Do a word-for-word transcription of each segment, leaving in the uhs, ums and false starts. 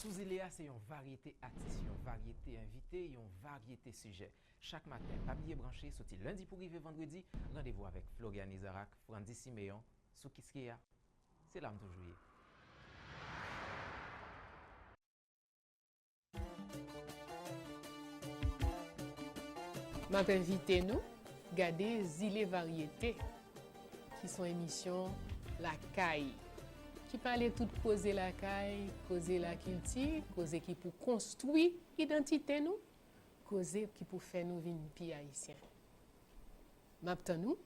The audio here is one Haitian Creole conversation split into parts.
Sou Zile a, se yon varyete atis, yon varyete envite, yon varyete sijè. Chak maten, pa bliye branche, soti lendi pou rive vandredi, randevou avèk Floriane Isaac, Frandy Siméon, sou Kiskeya. Se la m toujou ye. M ap envite nou gade Zile Varyete, ki se yon emisyon lakay, ki pale tout koze lakay, koze lakilti, koze ki pou konstwi idantite nou, koze ki pou fè nou vin pi ayisyen. M ap tann ou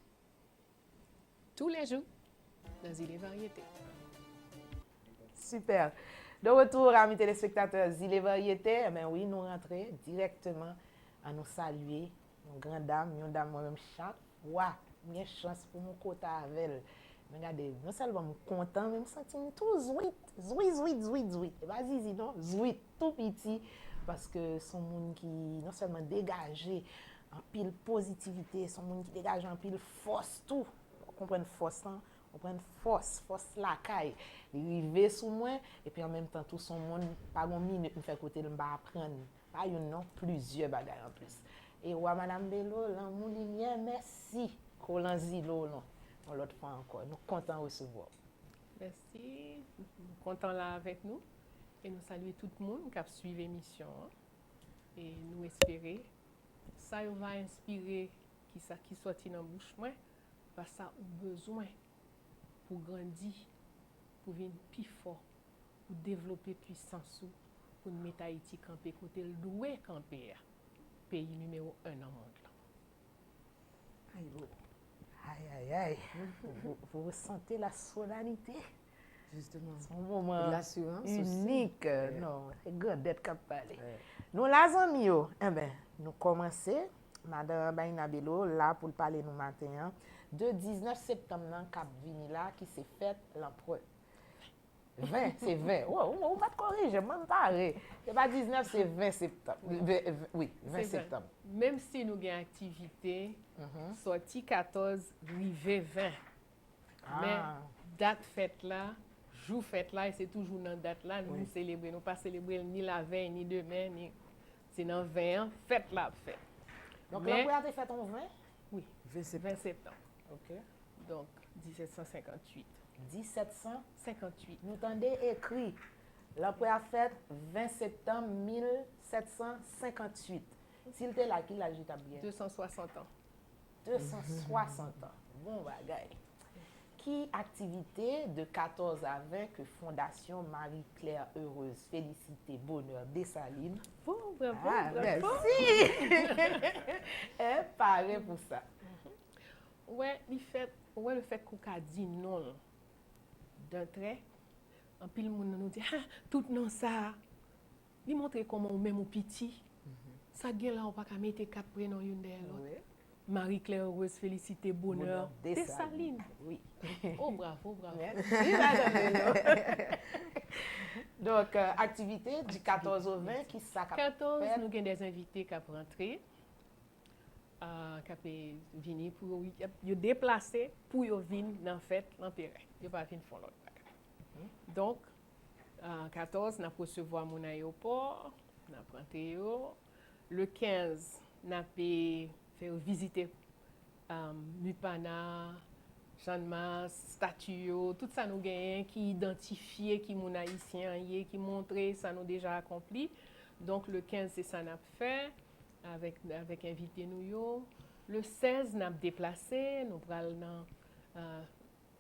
toulejou nan Zile Varyete. Super. De retour, amis téléspectateurs Zile Varyete. Ebyen wi, nou rantre dirèkteman. An nou salye yon gran dam, yon dam mwen menm chak fwa m gen chans pou m kote avè l. Men gade, non sèlman m kontan, men m santi m tou zwit, zwit, zwit, zwit, zwit. E pa zizi non, zwit, tou piti, paske se yon moun ki non sèlman degaje anpil pozitivite, se yon moun ki degaje anpil fòs tou. Ou konprann fòs lan? Ou konprann fòs, fòs lakay. Li rive sou mwen, epi an menm tan tou se yon moun, pa gon minit m fè kote l m pa aprann. Pa youn non, plizyè bagay anplis. E wa Madam Bello, lanmou limyè, mèsi. Kolanzi Lolon, yon lòt fwa ankò, nou kontan resevwa w. Mèsi, nou kontan la avèk nou. E nou salye tout moun k ap swiv emisyon an. E nou espere sa yo va enspire ki sa ki sòti nan bouch mwen, pa sa ou bezwen pou grandi, pou vin pi fò, pou devlope pwisans ou, pou n met Ayiti kanpe kote l dwe kanpe a, peyi nimewo en nan mond lan. Ay, oh. Ay, ay, ay. Vous, vous ressentez la solennité? Justement. C'est un moment inik. Non, se grandèt k ap pale. Nou la, zanmi yo. Enben, nou kòmanse. Madan Baïna Bello la pou l pale nou maten an de diznèf septanm nan k ap vini la, ki se fèt lanprè. Ven, se ven. Ou, ou, ou pa t korije m, mwen m pare. Se pa diznèf, se ven septanm. Ven, ven, wi, ven septanm. Menm si nou gen aktivite, sòti katòz rive ven. Men dat fèt la, jou fèt la, e se toujou nan dat la nou selebre. Nou pa selebre l ni lavèy, ni demen, ni, se nan ven an, fèt la ap fèt. Donk, lanprè a te fèt on ven? Wi, ven septanm. Ok. Donk, disèt san senkantuit. Disèt san? Senkantuit. Nou tande ekri, lanprè a fèt ven septanm mil sèt san senkantuit. Si l te la, ki laj li t ap gen? De san swasant an. De san swasant an. Bon bagay. Ki aktivite de katòz a ven ke Fondasyon Marie Claire Heureuse Félicité Bonheur Dessalines? Bon, bravo, ah, bravo. Mèsi. E pare pou sa. Ou wè, li fèt, ou wè, le fèt ke w ka di non l, dantrè, anpil moun nan nou di, ah, tout non sa a. Li montre kòman ou menm ou piti. Sa k gen la, ou pa ka mete kat prenon youn dèyè lòt. Marie Claire Heureuse Félicité Bonheur Dessalines. Wi. Oh, bravo, bravo. Mèsi, madan Bello. Donk, euh, aktivite di katòz o ven, ki sa k ap fèt? Katòz, nou gen de envite k ap rantre, euh, k ap vini pou yo, yo deplase pou yo vin nan fèt Lanperè. Yo pa vin fè yon lòt bagay. Donk, euh, katòz, n ap resevwa moun ayewopò, n ap rantre yo. Le kenz, n ap fè yo vizite, um, Mupana, Channmas, stati yo, tout sa nou genyen ki idantifye ki moun ayisyen an ye, ki montre sa nou deja akonpli. Donk, le kenz, se sa n ap fè avèk, avèk envite nou yo. Le sèz, n ap deplase, nou pral nan, euh,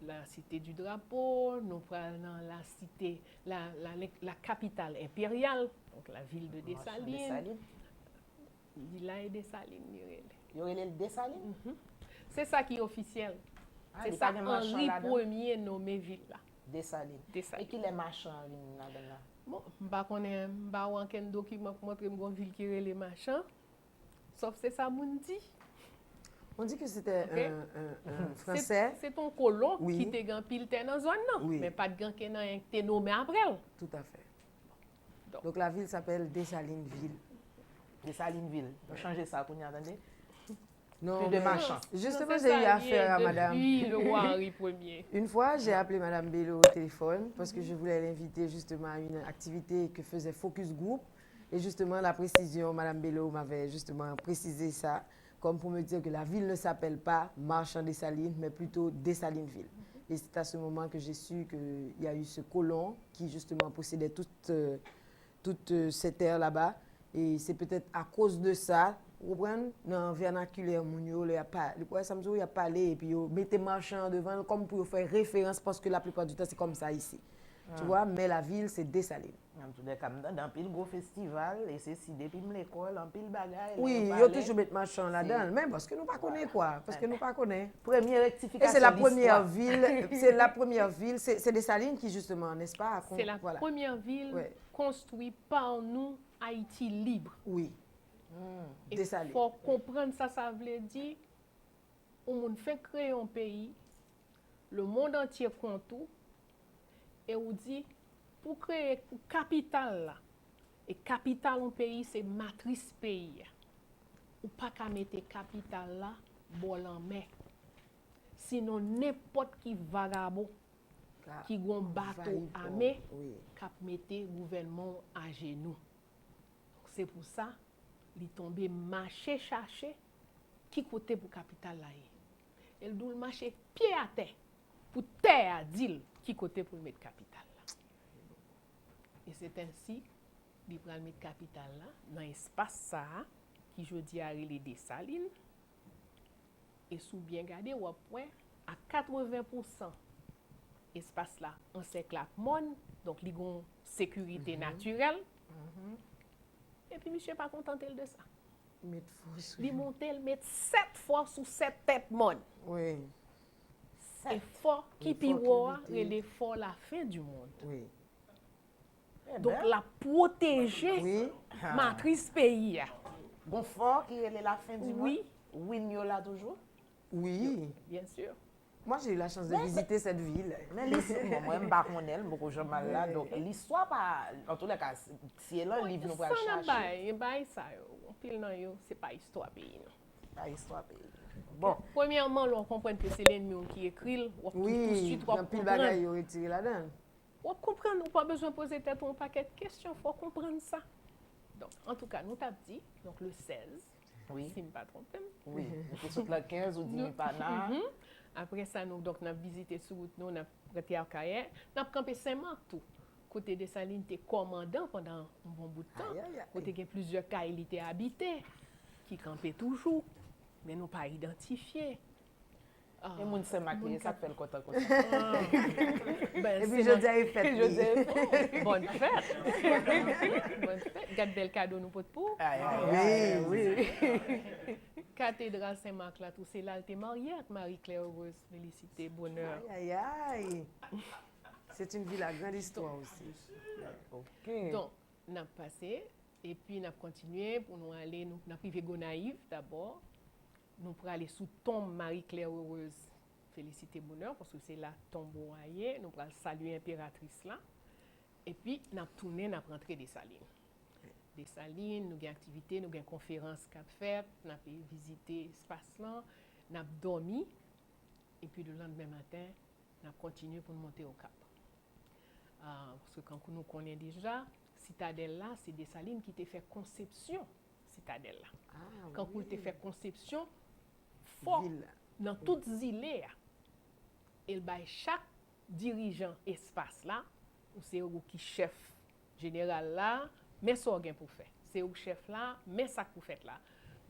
la Cité du Drapeau, nou pral nan la cité, la, la, la capitale impériale, donc la ville de Dessalines. Vila e Desalin li rele. Yo rele l Desalin? Se sa ki ofisyèl. Se sa Henri Premye nome vil la. Desalin. Desalin. E kilè machan an vin ladan l la? Bon, m pa konnen, m pa wè ankenn dokiman k montre m gon vil ki rele Machan. Sòf se sa moun di. On dit que c'était un, un, un Français. Se te yon kolon ki te gen anpil tè nan zòn nan, men pa t gen ankenn anyen ki te nonmen apre l. Tout à fait. Donc la ville s'appelle Dessalines-Ville. Dessalines-Ville. Nou chanje sa kounye a, tande. Non, Plus de mais machin. Non, Justement, se j'ai eu sa l affaire à ye madame. Depi le roi Henri Premye. Une fois, j'ai appelé Madame Bello au téléphone parce que je voulais l'inviter justement à une activité que faisait Focus Group. Et justement, la précision, Madame Bello m'avait justement précisé ça, comme pour me dire que la ville ne s'appelle pas Marchand Dessalines, mais plutôt Dessalines-Ville. Et c'est à ce moment que j'ai su qu'il y a eu ce colon qui justement possédait toute, euh, toute euh, cette terre là-bas. Et c'est peut-être à cause de ça, ou konprann, nan vènakilè moun yo, lè y ap pale, ou wè sa m di w, y ap pale, epi yo mete machan an devan l kòm pou yo fè referans, paske la plupart du temps, c'est comme ça ici. Tu vois, mais la ville, c'est Dessalines. Nan tou lè ka, m tande anpil gwo festival, e se si depi m lekòl, anpil bagay, lè Wi, yo yo pale. Toujou met machan ladan l, men paske nou pa konnen kwa, paske nou pa konnen. Premye E se la rektifikasyon premyè listwa. Vil, se la premyè vil, se se Desalin ki jisteman, n'est-ce pas? Se la premyè vil konstwi pa nou, Ayiti lib. Wi. E Desalin. Fò w konprann sa sa vle di, yon moun fenk kreye yon peyi, lemonn antye kont ou, e ou di, pou kreye pou kapital la, e kapital yon peyi se matris peyi a, ou pa ka mete kapital la bò lanmè. Sinon, nenpòt ki vagabon ki gon bato ame k ap mete gouvènman w ajenou. Se pou sa, li tonbe mache chache ki kote pou kapital la ye. E l di w l mache pye atè pou tè a di l ki kote pou l met kapital la. E se ensi, li pral met kapital la nan espas sa a ki jodi a rele Desalin. E si w byen gade, w ap wè a katreven pousan espas la ansèkle ak mòn, donk li gon sekirite natirèl. Epi misye pa kontante l de sa. Li monte l met sèt fò sou sèt tèt mòn. Wi. E fò ki pi wo a rele fò la fin du monde. Wi. Donk l ap pwoteje matris peyi a. Gon fò ki rele la fin du monde. Wi. Win yo la toujou. Wi. Bien sûr. Moi, j'ai eu la chance de visiter cette ville. Men listwa, bon, mwen m pa konnen l, m poko janm al la, donk listwa pa, an tou lè ka, si e lan liv nou pral Sa n ap chache. Bay, e bay sa yo, anpil nan yo, se pa istwa peyi nou. Pa istwa peyi. Bon. Premyèman, lè w konprann ke se lènmi w ki ekri l, w ap tou, tou Wi, swit w ap anpil bagay konprann. Yo retire ladan l. W ap konprann, ou pa bezwen poze tèt ou yon pakèt kesyon, fò w konprann sa. Donk, antouka, nou t ap di, donk le sèz, Wi. Si m pa twonpe m. Wi. Ou te sot la kenz, ou di Mipana. Mhm. Apre sa, nou, donk, n ap vizite sou wout nou, n ap rete Akayè, n ap kanpe Senmak tou. Kote Desalin te kòmandan pandan yon bon bout tan, Ayayay. Kote gen plizyè kay li te abite, ki kanpe toujou, men nou pa idantifye. E moun Senmak li ye, sa k fè l kontan konsa. Ben, Epi jodi a e fèt li. Bòn fèt. Bòn fèt. Gad bèl kado nou pot pou. Ayayay. Wi. Katedral Senmak la tou, se la l te marye ak Marie Claire Heureuse, Félicité Bonheur. Ayayay. C'est une ville à grande histoire aussi. Ok. Donk, n ap pase, epi n ap kontinye pou nou ale, nou, n ap rive Gonayiv dabò. Nou prale sou tonm Marie Claire Heureuse, Félicité Bonheur, paske se la tonbo a ye. Nou pral salye enperatris la. Epi, n ap tounen, n ap rantre Desalin. Desalin, nou gen aktivite, nou gen konferans k ap fèt, n ap vizite espas lan, n ap dòmi. Epi, le landmen maten, n ap kontinye pou n monte Okap. Ah, paske kankou nou konnen deja, Sitadèl la, se Desalin ki te fè konsepsyon Sitadèl la. Kankou l te fè konsepsyon fò nan tout zile a. E l bay chak dirijan espas la, ou se ou ki chèf jeneral la, men sa w gen pou fè. Se ou k chèf la, men sa k pou fèt la.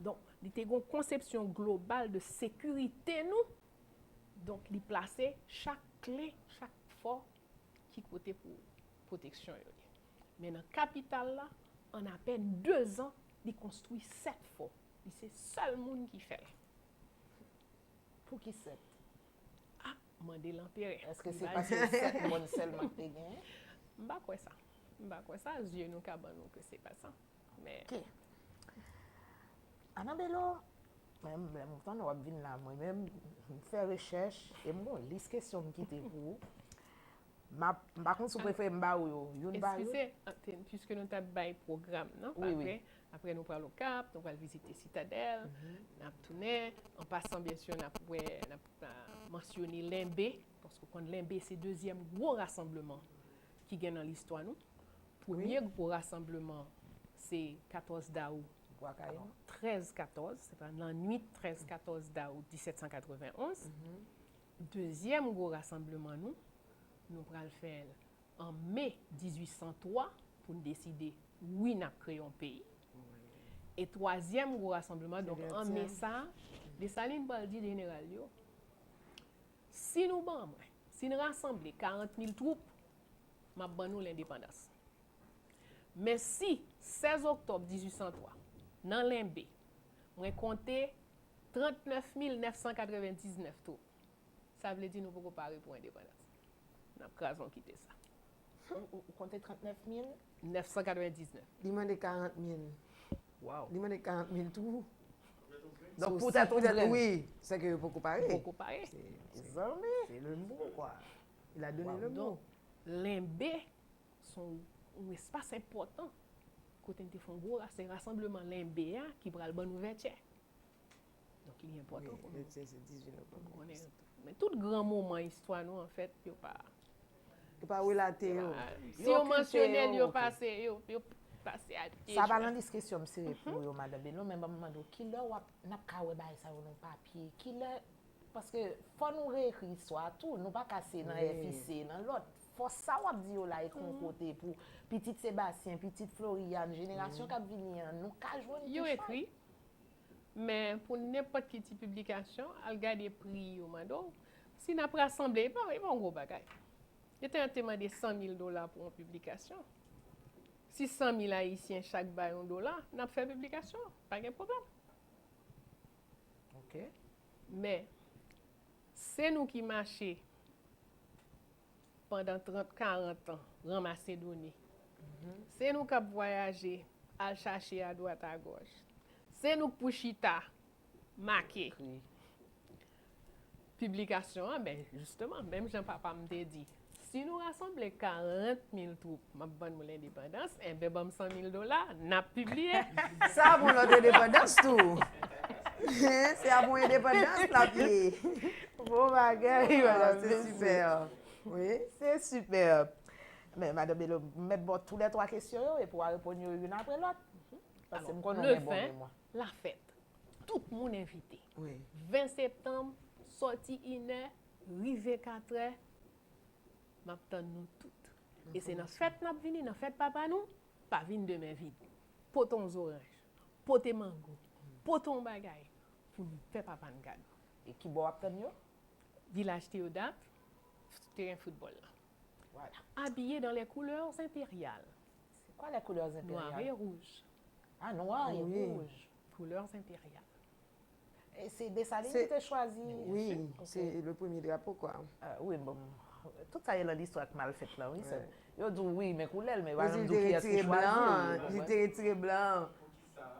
Donk, li te gen yon konsepsyon global de sekirite nou. Donk, li plase chak kle, chak fò ki kote pou pwoteksyon yo ye. Men nan kapital la, an apèn de zan, li konstwi sèt fò. Li se sèl moun ki fè l. Pou ki sèt? Ah, mande lanperè. Èske se paske sèt moun sèlman ki te genyen? M pa kwè sa. M pa kwè sa, zye nou ka ban nou ke se pa sa. Men Ok. Anabelo, mwen, mwen, mwen, pandan w ap vin la, mwen menm, m fè rechèch e m gon lis kesyon m kite pou ou. M ap, m pa konn si w prefere m ba ou yo, youn pa youn. Eskize, anten, piske nou t ap bay pwogram nan, Wi, wi. Apre, Apre, nou pral Okap, nou pral vizite Sitadèl, n ap tounen. An pasan, byen si, n ap wè, n ap, ah, mansyone Lenbe, paske w konn Lenbe se dezyèm gwo rasanbleman ki gen nan listwa nou. Premye gwo rasanbleman, se katòz dawou, trèz katòz, se pa lannwit trèz katòz dawou disèt san katrevenn onz. Dezyèm gwo rasanbleman nou, nou pral fè l an me dizuit san twa pou n deside, wi, n ap kreye yon peyi. E twazyèm gwo rasanbleman, donk an me sa, Desalin pral di jeneral yo, si nou ban mwen, si n rasanble karant mil twoup, m ap ban nou lendepandans. Men si sèz oktòb dizuit san twa, nan Lenbe, mwen konte trannèf mil nèf san katrevendiznèf twoup, sa vle di nou poko pare pou endepandans. N ap kraze yon kite sa. Ou, ou, ou konte trannèf mil? Nèf san katrevendiznèf. Li mande karant mil. Wow. Li mande karant mil twoup. Donk, poutèt yon grenn. Wi, se ke yo poko pare. Poko pare. Zanmi. C'est le mot, quoi. Il a donné le mot. Donk, Lenbe se yon, yon espas enpòtan kote n te fè yon gwo ra-, se rasanbleman Lenbe a ki pral ban nou Vètyè. Donk, li enpòtan pou nou. Se dizuit novanm. Konnen, men tout gran moman istwa nou, anfèt, yo pa. Yo pa relate yo. Si yo mansyone l, yo pase, yo, yo pase a pye. Sa pa nan lis kesyon m sere pou yo, Madan Belo, men ban m mande w, kilè w ap, n ap ka wè bagay sa yo nan papye? Kilè, paske fò nou reyekri istwa a tou, nou pa ka se nan F I C, nan lòt. Fò sa w ap di yo la ekri yon kote pou pitit Sebastien, pitit Floriane, jenerasyon k ap vini an, nou ka jwenn Yo ekri, men pou nenpòt ki ti piblikasyon, al gade pri yo, mande w. Si n ap rasanble, e pa, e pa yon gwo bagay. Yo te, te mande san mil dola pou yon piblikasyon. Si san mil Ayisyen chak bay yon dola, n ap fè piblikasyon an. Pa gen pwoblèm. Ok. Men, se nou ki mache pandan trant, karant an, ranmase done. Se nou k ap vwayaje, al chache adwat agòch. Se nou k pou chita, make. Piblikasyon an, ben, jisteman, menm jan papa m te di, si nou rasanble karant mil twoup, m ap ban nou lendepandans, enben, ban m san mil dola, n ap pibliye. Sa pou lòt endepandans tou. Se a pou endepandans l ap ye. Bon bagay, Waw, madanm, se se sipè. Wi. Se sipè. Men, Madan Belo, m mèt ba w tou lè twa kesyon yo, epi w a reponn yo youn apre lòt. Paske m konnen w gen bon memwa. Lafèt. Tout moun envite. Wi. Ven septanm, sòti inè, rive katrè, m ap tann nou tout. E se nan fèt n ap vini, nan fèt papa nou, pa vin de men vid. Pote yon zoranj, pote mango, pote yon bagay pou nou fè papa n kado. E ki bò w ap tann yo? Vilaj Teodat, teren foutbòl la. Voilà. Abiye dans les couleurs impériales. C'est quoi les couleurs Noir impériales? Et rouge. Ah, noir et Oui. Rouge. Couleurs impériales. E se Desalin Se- ki te chwazi? Wi, Ok. Se le premye drapo, kwa. Ah, wi, bon. Tout sa ye nan listwa k mal fèt la, wi. Se- Ouais. Yo di w wi, men koulè l, men pa Poze janm li di w te kiyès ki retire chwazi blan, l, li wi. Te retire blan. Poukisa,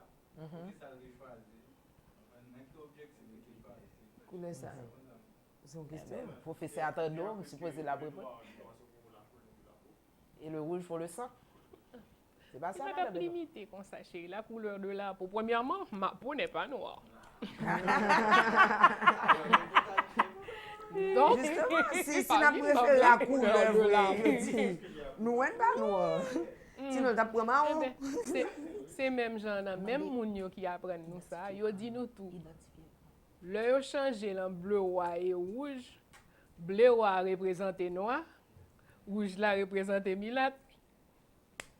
poukisa l te chwazi? Nan ki objektif li te chwazi? Koulè sa. Se yon kesyon. Pwofesè a tande w, m sipoze l ap reponn. Et le rouge pour le sang. Se pa Li sa, pa t madanm ap Beno? Limite konsa, cheri. La couleur de la peau. Premyèman, ma peau n'est pas noire. Donk, Jisteman, si, si pa n ap vin refere ban la mwen koulè couleur de vre, la yo peau. Di, nou wè n pa nwa. Sinon, l t ap pran mawon. Enben, se, se menm jan nan, menm moun yo ki aprann nou sa, yo di nou tou. Lè yo chanje l an ble wa e wouj, ble wa a reprezante nwa, wouj la reprezante milat.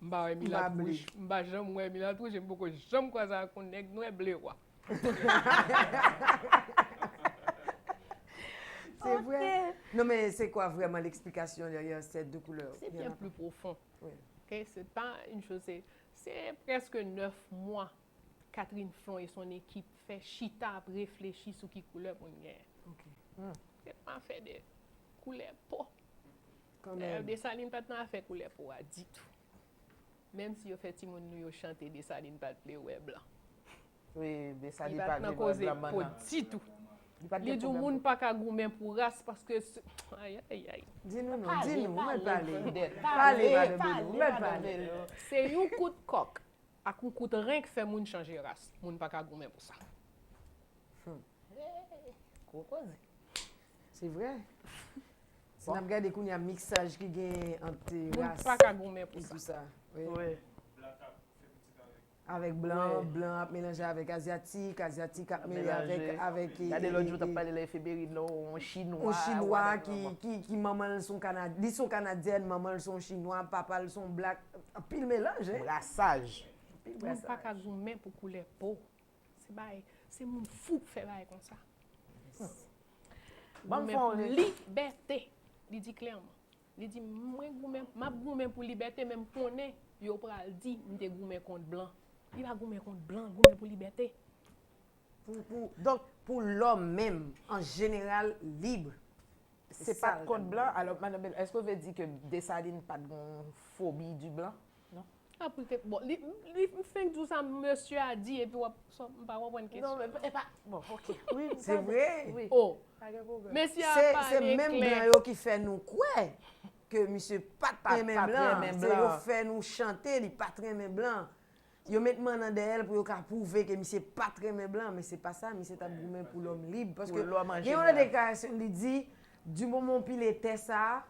M pa wè milat Mable. Wouj, m pa janm wè milat wouj, e m poko janm kwaze ak yon nèg nwè ble wa. Se vre. Non, men se kwa vrèman l'explication derrière ces deux couleurs? C'est bien plus profond. Oui. Ok, c'est pas une chose, c'est, c'est presque neuf mois Catherine Flon et son équipe fè chita ap reflechi sou ki koulè pou n genyen. Ok. Se pa fè de koulè po. Quand Dayè, même. Desalin pa t nan afè koulè po a ditou. Menm si yo fè timoun nou yo chante, Desalin pa t vle wè blan. Wi, Desalin Li pa pa t nan vle wè koze blan po mannan. Ditou. Li pa t Li gen di w pwoblèm moun pou pa ka goumen pou ras paske se, ay, ay, ay. Di nou non, di nou, ou mèt pale. Pale, Pale, pale, Madan Beno, ou mèt Madan pale. Beno. Se yon kout kòk. Ak yon kout ren k fè moun chanje ras. Moun pa ka goumen pou sa. Gwo koze. Se vre. Si n ap gade kounye a miksaj ki gen ant Moun ras pa ka goumen pou e sa. Tout sa. Wi. Wi. Avèk blan, Wi. Blan ap melanje avèk Azyati, Azyati k ap mele avèk Melanje. avèk e- Gade lòt e- jou t ap e- pale la efeberin non yon chinwa. yon chinwa whatever, ki, bon. Ki, ki manman l se yon Kanad, li se yon Kanadyèn, manman l se yon chinwa, papa l se yon blak, anpil melanje. Brasaj. Anpil Moun pa ka brasaj. Goumen pou koulè po. Se bay, se moun fou k fè bay konsa. Ban m Goumen fè yon pou re- libète. Li di klèman. Li di mwen goumen, m ap goumen pou libète, men m konnen yo pral di m te goumen kont blan. Li pa goumen kont blan, goumen pou libète. Pou, pou, Donk, pou lòm menm, an jeneral, lib. Se pa t kont blan. Alò, madanm Belo, èske w vle di ke Desalin pa t gon fobi di blan? Non? Apre ke, bon, li, li m fenk di w sa mesye a di, epi w ap, m pa konprann Non, kesyon. men e pa. Bon, ok. Wi, Se vre. Wi. Oh, Pa gen pwoblèm. mesye a Se se pale menm blan klè. Yo ki fè nou kwè ke misye pa t Pa- renmen pa t blan. renmen Se yo blan. Fè nou chante, li pa t renmen blan. Yo met mann an dèyè l pou yo ka pwouve ke misye pa t renmen blan, men se pa sa, misye t ap goumen pou lòm lib. Paske Pou lòm an gen yon jeneral. Deklarasyon li di, du moment w pile tè sa,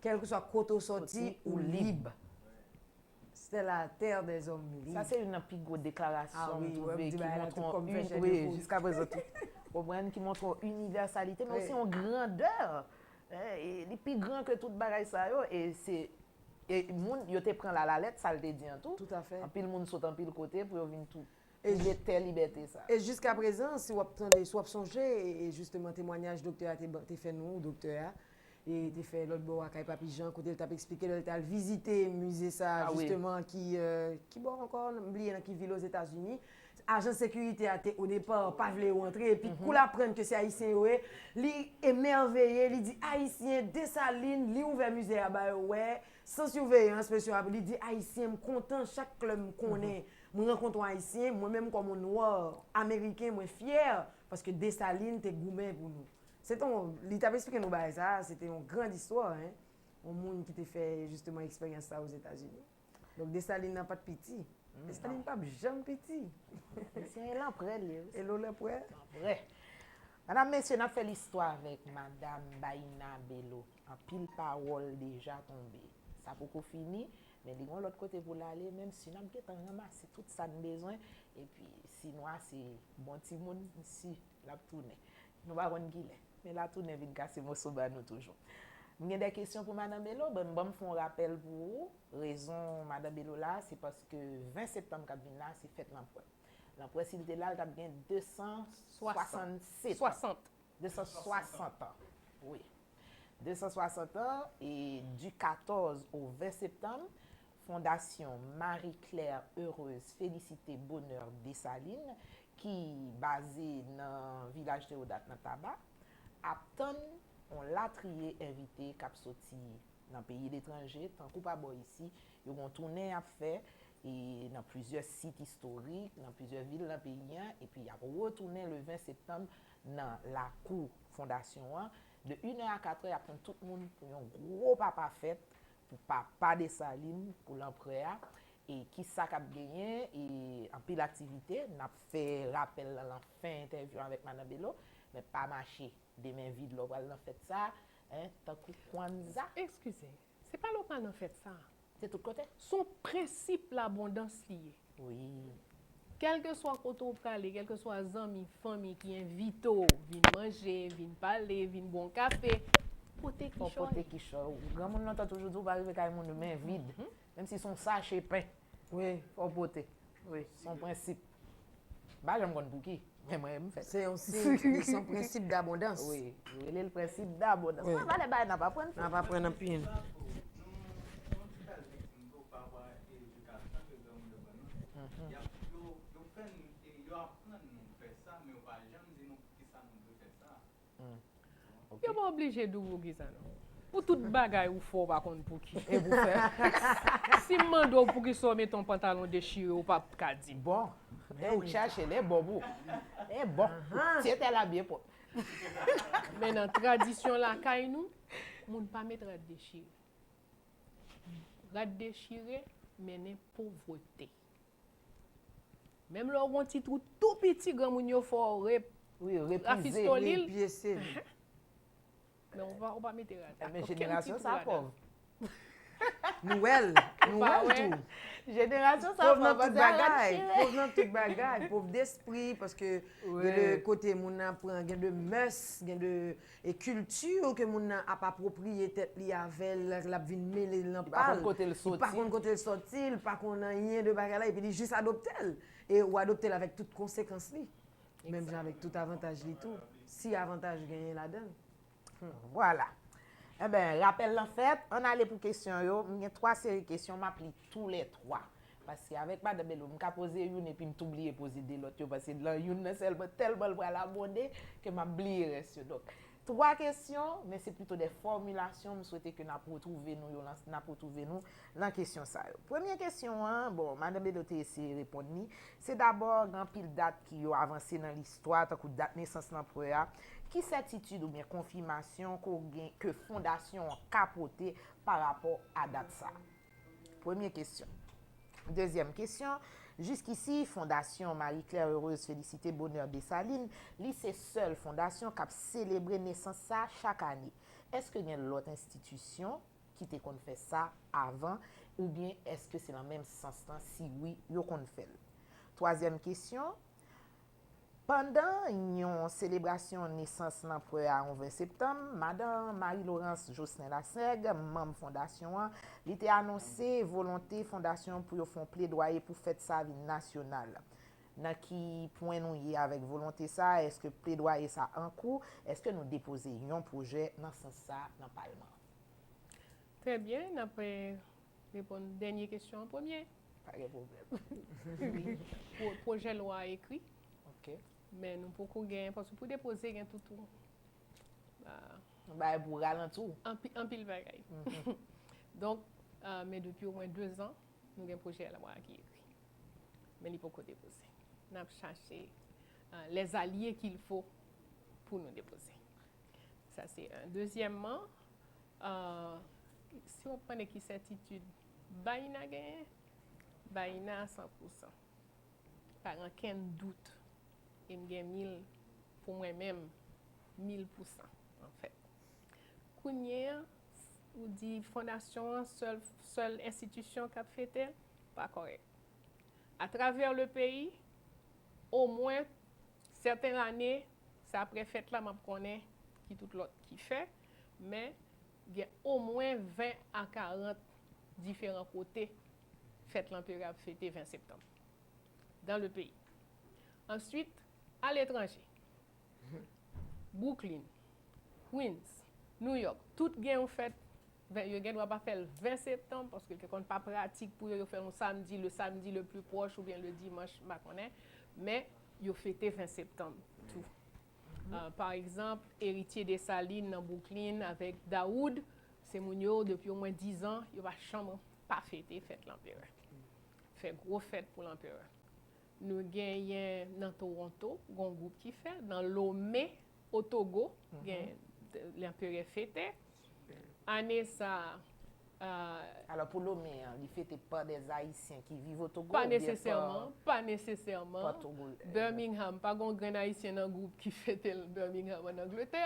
kèlkeswa kote w sòti, ou lib. C'est la terre des hommes libres. Sa se youn nan pi gwo deklarasyon Ah wi, m wè, m twouve di ki bagay la montre tout yon kòm fè un- chè de wi, poul. Jiska prezan tou. Konprann ki montre yon inivèsalite, men Wi. Osi yon grandè. Eh, e li pi gran ke tout bagay sa yo, e se e moun yo te pran l alalèt, sa l te di an tou. Tout à fait. Anpil moun sot anpil kote pou yo vin tou E touve tè libète sa. E jiska prezan, si w ap tande, si w ap sonje, e, e jisteman temwanyaj doktè a te, ban- te fè nou, doktè a, e te fè lòt bò a kay Papi Jan, kote l t ap eksplike lè l t al vizite mize sa, Ah wi. Jisteman, ki, euh, ki bò ankò, m bliye nan ki vil Ozetazini, ajan sekirite a te, odepa, pa vle yo antre, epi kou l aprann ke se Ayisyen yo ye, li emèveye, li di, Ayisyen, Desalin, li ouvè mize a ba yo wè, san siveyans, mesye a, li di, Ayisyen, m kontan chak lè m konnen, mwen rankontre yon Ayisyen, mwen menm kòm yon nwa ameriken, mwen fyè, paske Desalin te goumen pou nou. Se te yon, li t ap eksplike nou bagay sa, se te yon grand istwa, hein. Yon moun ki te fè, jisteman, eksperyans sa Ozetazini. Donk, Desalin nan pa t piti. Desalin p ap janm piti. Se lanprè li ye. E lo lanprè. Lanprè. Madanm, mesye, n ap fè listwa avèk Madanm Baïna Bello. Anpil pawòl deja tonbe. Sa poko fini, men li gon lòt kote pou l ale, menm si n ap gentan ranmase tout sa n bezwen, epi si nou ase bon timoun, m si l ap tounen. Nou pa konn kilè, men l a tounen vin kase moso ba nou toujou. M gen de kesyon pou Madanm Bello, ban, ban m fè yon rapèl pou ou. Rezon Madanm Bello la, se paske ven septanm k ap vin la, se fèt Lanprè. Lanprè, si l te la, l t ap gen de san swasannsèt an. Swasant. De san swasant an. Wi. De san swasant an, e du katòz au ven septanm, Fondasyon Marie Claire Heureuse Félicité Bonheur Dessalines, ki baze nan vilaj Teodat nan Taba, ap tann yon latriye envite k ap soti nan peyi letranje, tankou pa bò isi, yo gon tounen y ap fè e nan plizyè sit istorik, nan plizyè vil nan peyi an, epi y ap retounen le ven septanm nan lakou fondasyon an. De inè a katrè, y ap tann tout moun pou yon gwo papa fèt pou papa Desalin, pou lanprè a. E kisa k ap genyen? E anpil aktivite. N ap fè rapèl lan lan fen entèvyou avèk Madanm Bello, men pa mache de men vid lè w pral nan fèt sa, en, tankou Kwanzaa. Eskize, se pa lè w pral nan fèt sa. Se tout kote. Se yon prensip labondans li ye. Wi. Kèlkeswa kote w prale, kèlkeswa zanmi, fanmi ki envite w, vin manje, vin pale, vin bwè yon kafe, pote Fò w pote kichòy. Kichòy. Granmoun lontan toujou di w pa rive kay moun men vid. Menm si se yon sache pen, Wi. Fò w pote. Wi, se yon prensip. M pa janm konn pouki, men mwen, m fè l. Se yon siy, se yon prensip dabondans. Wi, yo rele l prensip dabondans. Wi. Mwen valè bagay n ap aprann. N ap aprann anpil. Yo pa oblije di w pou kisa non. Pou tout bagay ou fè, ou pa konn pou ki. E pou fè. Si m mande w pou kisa w mete yon pantalon dechire, ou p ap ka di m. Bon, e ou chache lè bon pou. E bon, ou tye tè la byen pwòp. Men nan tradisyon lakay nou, moun pa met rad dechire. Rad dechire mennen povrete. Menm lè w gen yon ti twou tou piti, granmoun yo fè w re- Wi, repize. Rafistoli l. Pyese li. Men ou pa, ou pa mete rad. Men jenerasyon sa pòv. Nou wè l. Nou wè l tou. Jenerasyon sa Pòv nan pòv, tout se a rad bagay. chire. Pòv nan tout bagay. Pòv despri, paske gen de kote moun nan pran, gen de mès, gen de e kilti ke moun nan ap apwopriye tèt li avè l, l ap vin mele l nan Li pa pa konn l. Kote l Li pa soti. Konn kote l soti, li pa konn anyen de bagay la, epi li jis adopte l. E ou adopte l avèk tout konsekans li. Menm jan avèk tout avantaj li tou. Si avantaj genyen ladan l. Vwala. Enben, rapèl lan fèt, ann ale pou kesyon yo. M gen twa seri kesyon, m ap li toulètwa. Paske avèk Madan Belo, m ka poze youn epi m tou bliye poze de lòt yo, paske lan youn nan sèlman tèlman l pral abonde ke m ap bliye rès yo. Donk, twa kesyon, men se plito de fòmilasyon, m swete ke n ap retwouve nou yo, lan- n ap retwouve nou lan kesyon sa yo. Premye kesyon an, bon, Madan Belo te eseye reponn li, se dabò gen anpil dat ki yo avanse nan listwa, tankou dat nesans lanperè a. Ki sètitid oubyen konfimasyon ke w gen, ke fondasyon an ka pote pa rapò a dat sa? Premye kesyon. Dezyèm kesyon, jiskisi, Fondasyon Marie Claire Heureuse Félicité Bonheur Dessalines, li se sèl fondasyon k ap selebre nesans sa chak ane. Èske gen lòt enstitisyon ki te konn fè sa avan, oubyen èske se nan menm sans lan? Si wi, yo konn fè l. Twazyèm kesyon, pandan yon selebrasyon nesans lanperè a yon ven septanm, Madan Marie Laurence Jocelyn Lasègue, manm fondasyon an, li te anonse volonte fondasyon an pou yo fè yon pledwaye pou fèt sa vin nasyonal. Nan ki pwen nou ye avèk volonte sa? Èske pledwaye sa an kou? Èske nou depoze yon pwojè nan sans sa nan palman? Trè byen, n ap eh, reponn dènye kesyon an premye. Pa gen pwoblèm. Wi. Pwo- Pwojè lwa a ekri, Ok. men nou poko gen, paske pou depoze gen toutou ah, Bagay pou ralantou. anpi- anpil bagay. Donk, ah, men depi omwen de zan, nou gen pwojè lwa a ki ekri. Men li poko depoze. N ap chache ah, les alliés qu'il faut pou nou depoze. Sa se yon. Dezyèmman, ah, si w ap mande ki sètitid Baina genyen, Baina a san pou san. Pa gen okenn dout. E m gen mil pou mwen menm, mil pou san, anfèt. Kounye a, ou di fondasyon an sèl, sèl enstitisyon k ap fete l, pa kòrèk. Atravè le peyi, omwen, sèten lane, se apre fèt la m ap konnen ki tout lòt ki fè, men gen omwen ven a karant diferan kote fèt lanperè ap fete ven septanm. Dans le pays. Answit, aletranje. Brooklyn, Queens, New York, tout gen yon fèt, ven- yo gen dwa pa fè l ven septanm, paske l te konn pa pratik pou yo, yo fè l yon samdi, le samedi le plus proche oubyen le dimanche, m pa konnen, men yo fete ven septanm tou. Ah, pa egzanp, Héritier Dessalines nan Brooklyn avèk Dahoud, se moun yo, depi omwen diz an, yo pa janm pa fete fèt lanperè. Fè gwo fèt pou lanperè. Nou genyen nan Toronto, gen yon gwoup ki fè, nan Lomé, o Togo, gen lanperè fete. Ane sa, ah, Alò, pou Lomé an, li fete pa dè Ayisyen ki viv o Togo pa oubyen nesesèman, pa, pa nesesèman. pa Togo? Birmingham, pa gen grenn Ayisyen nan gwoup ki fete l Birmingham an Angletè.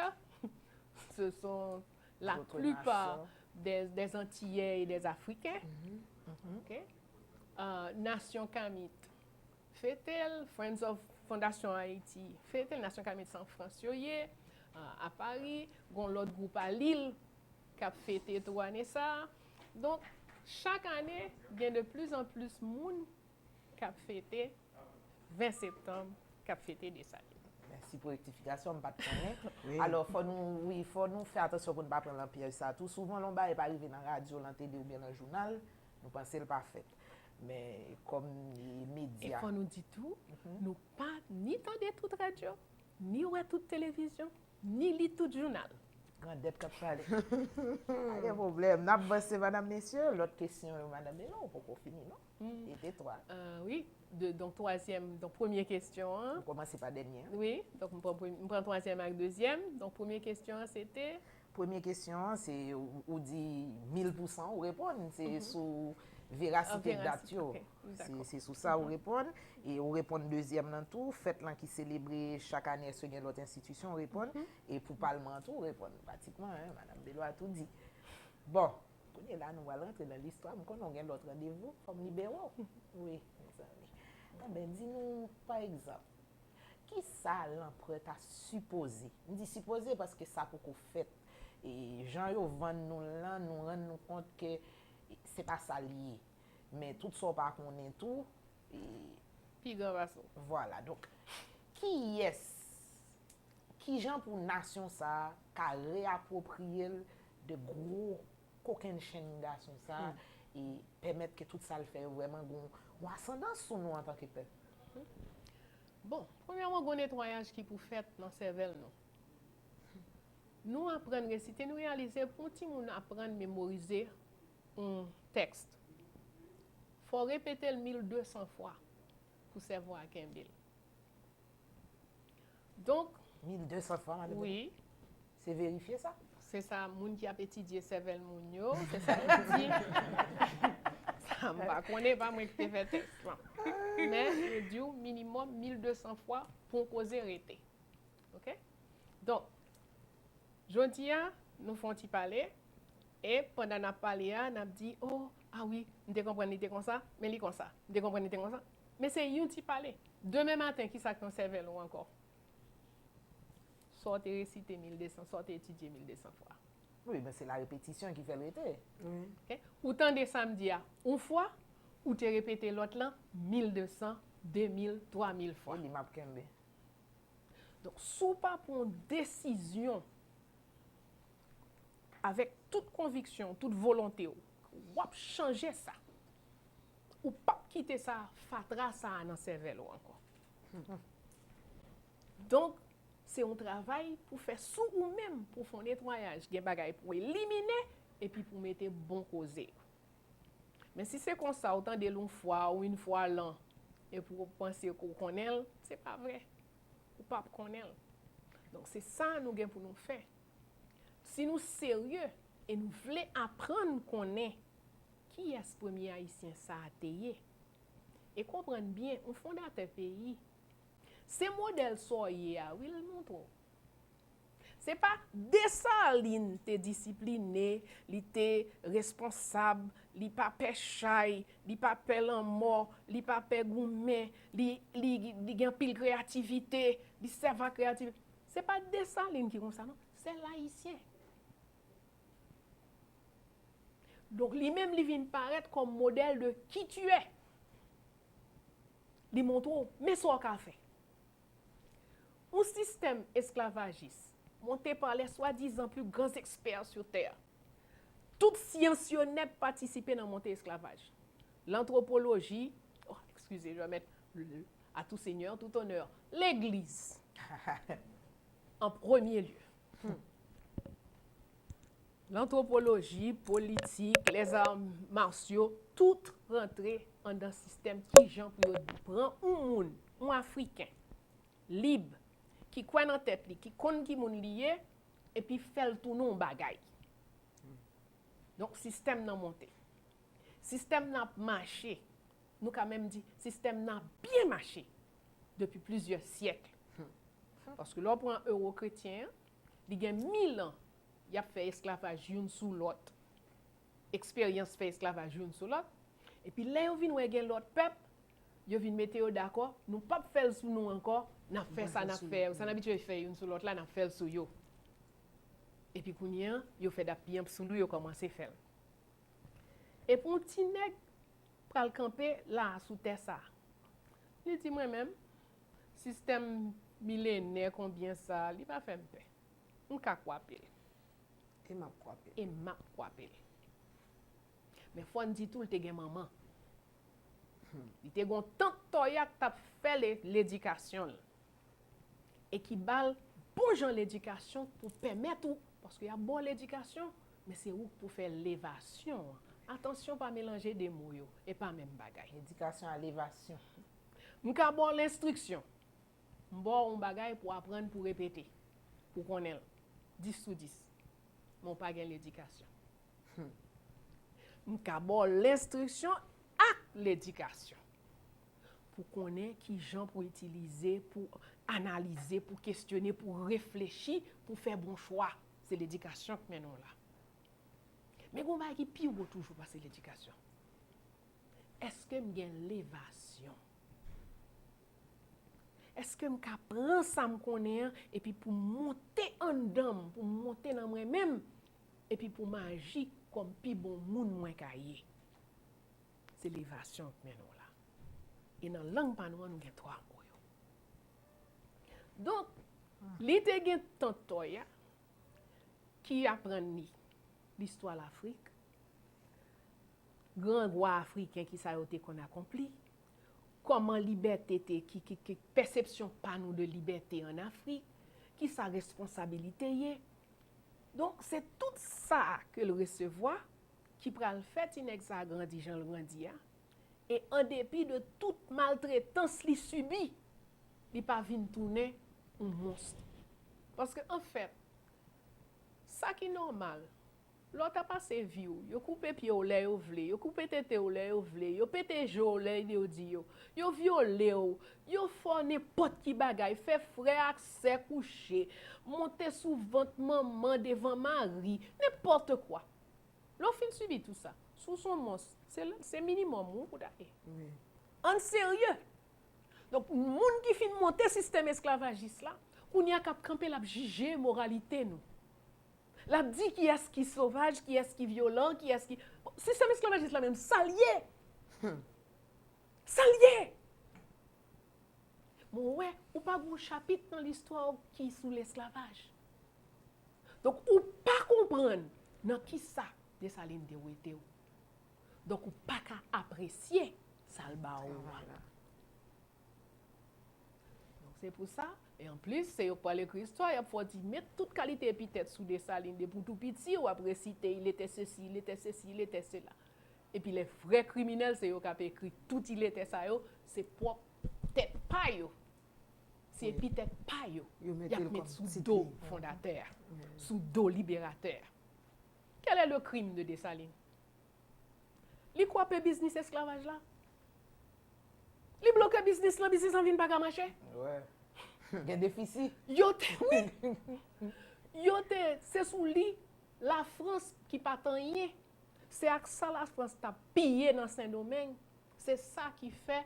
Ce sont la D'autres plupart nations. des, des Antillais et des Africains. Ok? Euh, Nasyon Kamit fete l, Friends of Fondation Haiti fete l, Nasyon Kamit se an Frans yo ye, euh, a Pari, gon lòt gwoup a Lil k ap fete tou ane sa a. Donk, chak ane, gen de plus en plus moun k ap fete ven septanm, k ap fete Desalin. Mèsi pou rektifikasyon, m pa t konnen. Wi. Alò, fò nou, wi, fò nou fè atansyon pou n pa pran lan pyèj sa tou. Souvan, lè yon bagay pa rive nan radyo, lan tele oubyen nan jounal, nou panse l pa fèt. Men, kòm e E medya. Fò nou di tou, nou pa ni tande tout radyo, ni wè tout televizyon, ni li tout jounal. Grandèt k ap pale. Pa gen pwoblèm. N ap vanse, madam, mesye. Lòt kesyon yo, madam Belo, ou poko fini, non? E te twa. Ah, wi. De, donk, twazyèm, donk, premye kesyon an. Nou kòmanse pa dènye an. Wi, donk, m pran, prem- m pran twazyèm ak dezyèm. Donk, premye kesyon an, se te Premye kesyon an, se ou, ou di mil pou san, ou reponn. Se sou verasite An dat yo. Ok, Se dakò. se sou sa ou reponn. E ou reponn dezyèm nan tou, fèt lan ki selebre chak ane, èske gen lòt enstitisyon ou reponn? E pou palman an tou, ou reponn pratikman, hein, Madanm Delwa tou di. Bon, kounye la nou pral rantre nan listwa, m konnen w gen lòt randevou, fò m libere w. Wi, mezanmi. Enben, di nou, pa egzanp, kisa lanprè ta sipoze, m di sipoze paske sa poko fèt, e jan yo vann nou l lan, nou rann nou kont ke se pa sa l ye. Men tout sa w pa konnen tou, e Pi gran pase w. Vwala, donk, kiyès, kijan pou nasyon sa a ka reyapwopriye l de gwo kokennchenn gason sa a e pèmèt ke tout sa l fè yo vrèman gon, gon asandans sou nou antanke pèp? Bon, premyèman, gon netwayaj ki pou fèt nan sèvèl nou. Nou aprann resite, nou reyalize pou yon timoun aprann memorize yon tèks, fò w repete l mil de san fwa pou sèvo a kenbe l. Donk, Mil de san fwa, madanm? Wi. Se verifye sa? Se sa moun ki ap etidye sèvèl moun yo, se sa yo di. Sa m pa konnen, pa mwen ki te fè tèks lan. Men yo di w minimòm mil de san fwa pou yon koze rete. Oke? Donk, jodi a, nou fè yon ti pale, e pandan n ap pale a, n ap di, oh, ah wi, m te konprann li te konsa, men li konsa. M te konprann li te konsa. Men se yon ti pale. Demen maten, kisa k nan sèvèl ou ankò? Sa w te resite mil de san, sa w te etidye mil de san fwa. Wi, men se la repetisyon ki fè l rete. Oke? Ou tande sa m di a yon fwa, ou te repete lòt lan mil de san, de mil, twa mil fwa. E li m ap kenbe. Donk, si w pa pran yon desizyon avèk tout konviksyon, tout volonte w, w ap chanje sa. Ou p ap kite sa, fatra sa a nan sèvèl ou ankò. Donk, se yon travay pou fè sou ou menm, pou fè yon netwayaj, gen bagay pou elimine, epi pou mete bon koze yo. Men si se konsa, ou tande l yon fwa, ou yon fwa lan, epi ou panse ke w konnen l, se pa vre. Ou p ap konnen l. Donk, se sa nou gen pou nou fè. Si nou serye e nou vle aprann konnen kiyès premye Ayisyen sa a te ye, e konprann byen, yon fondatè peyi, se modèl sa w ye a, wi, l montre w. Se pa Desalin te disipline, li te responsab, li pa pè chay, li pa pè lanmò, li pa pè goumen, li, li, li gen anpil kreyativite, li sèvi ak kreyativite. Se pa Desalin ki konsa, non. Se Layisyen. Donk, li menm, li vin parèt kòm modèl de qui tu es. Li montre w, men sa w ka fè. Un système esclavagiste monté par les soi-disant plus grands experts sur terre. Tout syans yo nèt patisipe nan monte esklavaj. Lantwopoloji, oh, excusez, je vais mettre le, à tout seigneur, tout honneur, legliz, en premier lieu. Lantwopoloji, politik, les arts martiaux, tout rantre andan sistèm kijan pou yo pran yon moun, yon Afriken, lib, ki kwè nan tèt li, ki konn ki moun li ye, epi fè l tounen yon bagay. Donk, sistèm nan monte. Sistèm nan ap mache. Nou ka menm di, sistèm nan ap byen mache depi plizyè syèk. Paske lè w pran ewo kretyen an, li gen mil an, y ap fè esklavaj youn sou lòt. Eksperyans fè esklavaj youn sou lòt. Epi lè yo vin wè gen lòt pèp, yo vin mete yo dakò, nou p ap fè l sou nou ankò, n ap fè sa n ap fè, sa n abitye fè youn sou lòt la, n ap fè l sou yo. Epi kounye a, yo fè dap byen sou nou, yo kòmanse fè l. Epi yon ti nèg pral kanpe la a sou tè sa a. Li di mwen menm, sistèm milenè konbyen sa a, li pa fè m pè. M ka kwape l. E m ap kwape l. E m ap kwape l. Men fò n di tou, l te gen manman. Li te gen yon tant tòya k t ap fè le, ledikasyon l. E ki ba l bon jan ledikasyon pou pèmèt ou, paske y ap ba w ledikasyon, men se ou k pou fè levasyon an. Atansyon, pa melanje de mo yo, e pa menm bagay. Edikasyon a levasyon. M ka ba w lenstriksyon. M ba w yon bagay pou aprann, pou repete, pou konnen l. Dis sou dis. Men w pa gen ledikasyon. Hmm. m ka ba w lenstriksyon ak ledikasyon. Pou konnen ki jan pou itilize, pou analize, pou kestyone, pou reflechi, pou fè bon chwa. Se ledikasyon k mennen w la. Men gen yon bagay ki pi wo toujou pase ledikasyon. Èske m gen levasyon? Èske m ka pran sa m konnen an epi pou m monte anndan m, pou m monte nan mwen menm, epi pou m aji kòm pi bon moun mwen ka ye? Se levasyon k mennen w la. E nan lang pa nou an, nou gen twa mo yo. Donk, li te gen tantòy a ki aprann li listwa Lafrik, gran wa afriken, ki sa yo te konn akonpli, kòman libète te, ki, ki, ki pèsepsyon pa nou de libète ann Afrik, ki sa responsabilite ye. Donk, se tout sa ke l resevwa ki pral fè ti nèg sa a grandi jan l grandi a. E an depi de tout maltretans li sibi, li pa vin tounen yon mons. Paske, anfèt, sa ki nòmal, lè w ta pase vi w, yo koupe pye w lè yo vle, yo koupe tete w lè yo vle, yo pete je w lè yo di yo, yo vyole w, yo fè w nenpòt ki bagay, fè frè ak sè kouche, monte sou vant manman devan mari, nenpòt kwa. Lè w fin sibi tou sa, si w se yon mons, se, se minimòm wi pou w ta ye. Wi. Ann serye. Donk, moun ki fin monte sistèm esklavajis la, kounye a k ap kanpe, l ap jije moralite nou. L ap di kiyès ki sovaj, kiyès ki vyolan, kiyès ki... Bon, sistèm esklavajis la menm, sa l ye? Sa l ye? Mwen wè, ou pa gen yon chapit nan listwa w ki sou lesklavaj. Donk, ou pa konprann nan kisa Desalin te wete w. Donk, ou pa ka apresye sa l ba ou a. Travay la. Donk, se pou sa, e anplis, se yo k pral ekri istwa, y ap fè w di, met tout kalite epitèt sou Desalin, depi w tou piti, w ap resite, il était ceci, il était ceci, il était cela. Epi lè vrè kriminèl, se yo k ap ekri tout il était sa yo, se pwòp tèt pa yo. Se epitèt pa yo y ap met sou do fondatè a, sou do liberatè a. Quel est le crime de Dessalines? Li kwape biznis esklavaj la. Li bloke biznis lan, biznis lan vin pa ka mache. Gen defisi. Yo te, wi. Yo te, se sou li, Lafrans ki pa t anyen, se ak sa Lafrans t ap piye nan Sendomeng, se sa ki fè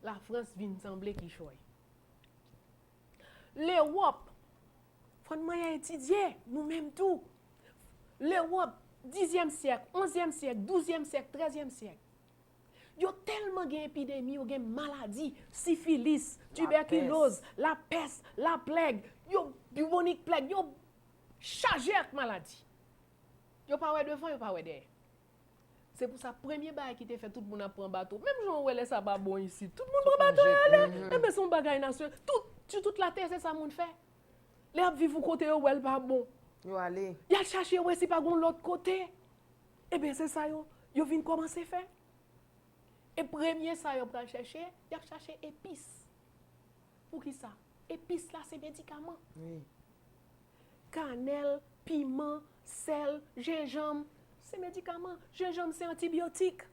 Lafrans vin sanble kichòy. Lewòp, fò n mande etidye, nou menm tou. Lewòp, dizyèm syèk, onzyèm syèk, douzyèm syèk, trèzyèm syèk. Yo tèlman gen epidemi, yo gen maladi, sifilis, tibèkiloz, lapès, laplèg, yo, bibonik plèg, yo chaje ak maladi. Yo pa wè devan, yo pa wè dèyè. Se pou sa, premye bagay ki te fè tout moun ap pran bato. Menm jan w wè lè sa pa bon isit, tout moun pran bato yo ale. Enben, se yon bagay nasyonal. Tout, sou tout latè, se sa moun fè. Lè y ap viv yon kote, yo wè l pa bon. Yo ale. Y al chache wè si pa gen yon lòt kote. Enben, se sa yo, yo vin kòmanse fè. E premye sa yo pral chèche, y ap chache epis. Poukisa? Epis la se medikaman. Wi. Kanèl, piman, sèl, jenjanm, se medikaman. Jenjanm se antibyotik.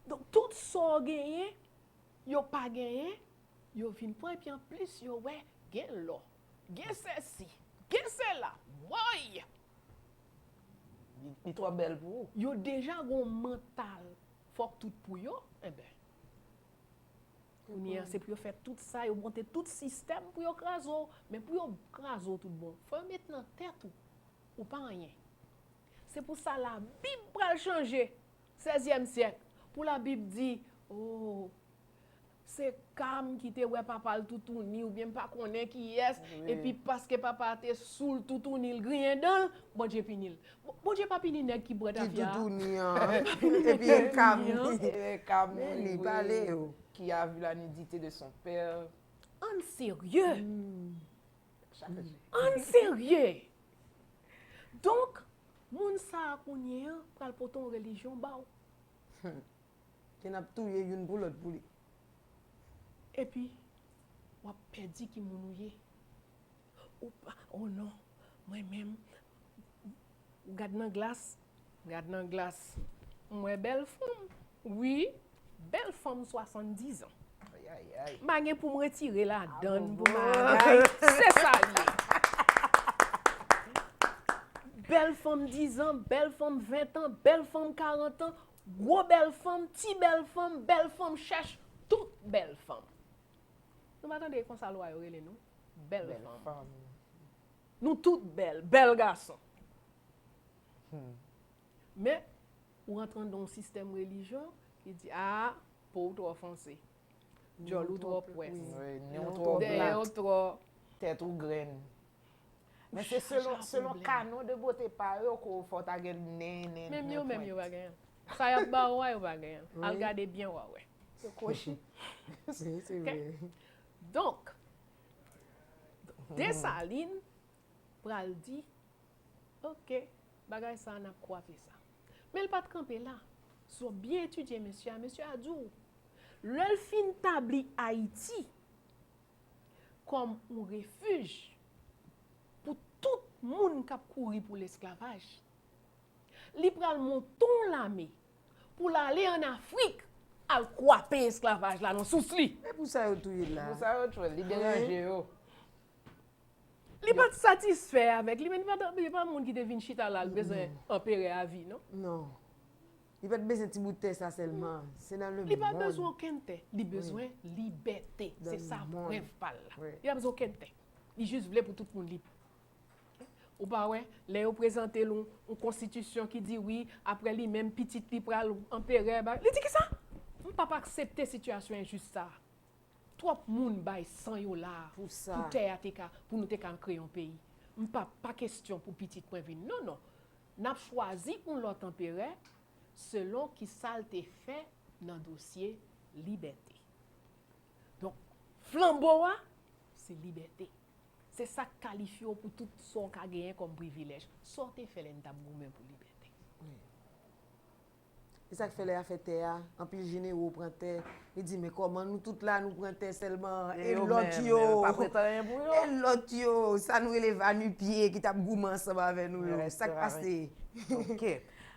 Donk, tout sa w genyen, yo pa genyen, yo vin pran, epi anplis, yo wè gen lò, gen sèsi, gen sèla. Woy! Li, li twò bèl pou ou. Yo deja gon mantal, fòk tout pou yo, enben. Kounye a, se pou yo fè tout sa, yo monte tout sistèm pou yo kraze w. Men pou yo kraze w tout bon, fò yo met nan tèt ou, ou pa anyen. Se pou sa Labib pral chanje, sèzyèm syèk, pou Labib di, o, se Kam ki te wè papa l toutouni, oubyen m pa konnen kiyès, epi paske papa a te sou l toutouni, l griyen dan l, Bondye pini l. Bon, Bondye pa pini nèg ki bwè tafya a. Ki toutouni an. Epi e Kam, e Kam li pale yo. Qui a vu la nudité de son père. Ann serye. Ann serye. Donk, moun sa a kounye a pral pote yon relijyon ba w. Ke n ap touye youn pou lòt pou li. Epi, w ap pèdi ki moun ou ye. Ou pa, o non, mwen menm, ou gad nan glas, Gad nan glas, m wè bèl fanm. Wi, bèl fanm swasanndiz an. M pa gen pou m retire ladann pou bagay. Se sa l ye. Bèl fanm diz an, bèl fanm ven an, bèl fanm karant an, gwo bèl fanm, ti bèl fanm, bèl fanm chèch, tout bèl fanm. Nou pa tande konsa lwa yo rele nou? Bèl fanm. Nou tout bèl, bèl gason. Men, ou rantre anndan yon sistèm relijyon ki di, a, po w twò fonse, djòl ou twò pwès, dèyè w twò, tèt ou grenn. Men se selon, selon kanon de bote pa yo ke w fò ta gen nen, nen, menm yo, menm yo pa genyen. Sa y ap ba ou a, yo pa genyen. Al gade byen, w a wè. Yo kwochi. Se vre. Donk, Desalin pral di, oke, bagay sa a, n ap kwape sa. Men l pa t kanpe la. Si w byen etidye mesye a, mesye a di w, lè l fin tabli Ayiti kòm yon refij pou tout moun k ap kouri pou lesklavaj, li pral monte yon lame pou l ale ann Afrik al kwape esklavaj la nan sous li. E pou sa yo touye l la? Pou sa yo touye l, li deranje yo. Li pa t satisfè avèk li, men li pa t, li pa t moun ki te vin chita la, l bezwen anperè a vi, non? Non. Li pa t bezwen ti bout tè sa sèlman. Se nan le monde. Li pa bezwen okenn tè. Li bezwen libète. Se sa rèv pa l la. Li pa bezwen okenn tè. Li jis vle pou tout moun lib. Ou pa wè, lè yo prezante l yon, yon konstitisyon ki di wi, apre li menm pitit li pral anperè, ba, li di kisa? M p ap aksepte sitiyasyon enjis sa a. Twòp moun bay san yo la pou tè a te ka, pou nou te ka kreye yon peyi. M p ap, pa kesyon pou pitit mwen vin. Non, non. N ap chwazi yon lòt anperè selon kisa l te fè nan dosye libète. Donk, flanbo a, se libète. Se sa k kalifye w pou tout sa w ka genyen kòm privilèj. Sa w te fè lè n t ap goumen pou libète? Wi. E sa k fè lè afè tè a, anpil jenero pran tè, yo di, men kòman nou tout la, nou pran tè sèlman, e lòt yo, e lòt yo, sa nou rele va-nu-pieds ki t ap goumen ansanm avè nou yo, sa k pase? Ok.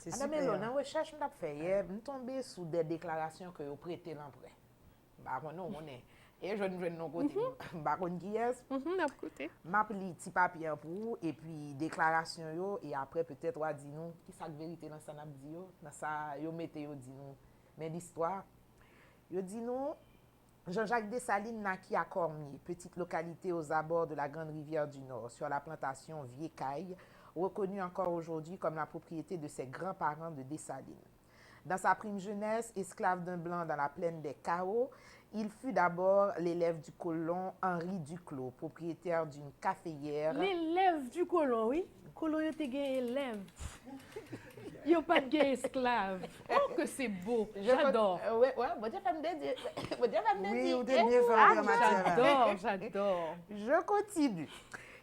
Madan Melo, nan rechèch m t ap fè yè, m tonbe sou de deklarasyon ke yo prete l an prè. M pa konnen, ou konnen. E jwenn, jwenn non kote m, m pa konn kiyès. N ap koute. M ap li ti papye an pou ou, epi deklarasyon yo, e apre petèt w a di nou kisa k verite nan sa n ap di yo, nan sa yo mete yo di nou. Men listwa, yo di nou, Jean-Jacques Dessalines naquit à Cormier, petite localité aux abords de la Grande Rivière du Nord, sur la plantation Vieux Cay, reconnue encore aujourd'hui comme la propriété de ses grands-parents de Dessalines. Dans sa prime jeunesse, esclave d'un blanc dans la plaine des Cahos, il fut d'abord l'élève du colon Henri Duclos, propriétaire d'une caféière. L'élève du colon, wi. Kolon yo te gen elèv. Yo pa t gen esklav. Oh, que c'est beau. J'adore. Wi, wi, Bondye fè m dedye. Bondye fè m dedye. Wi, ou te byen fè antre an matyè la. J'adore, j'adore. Je continue.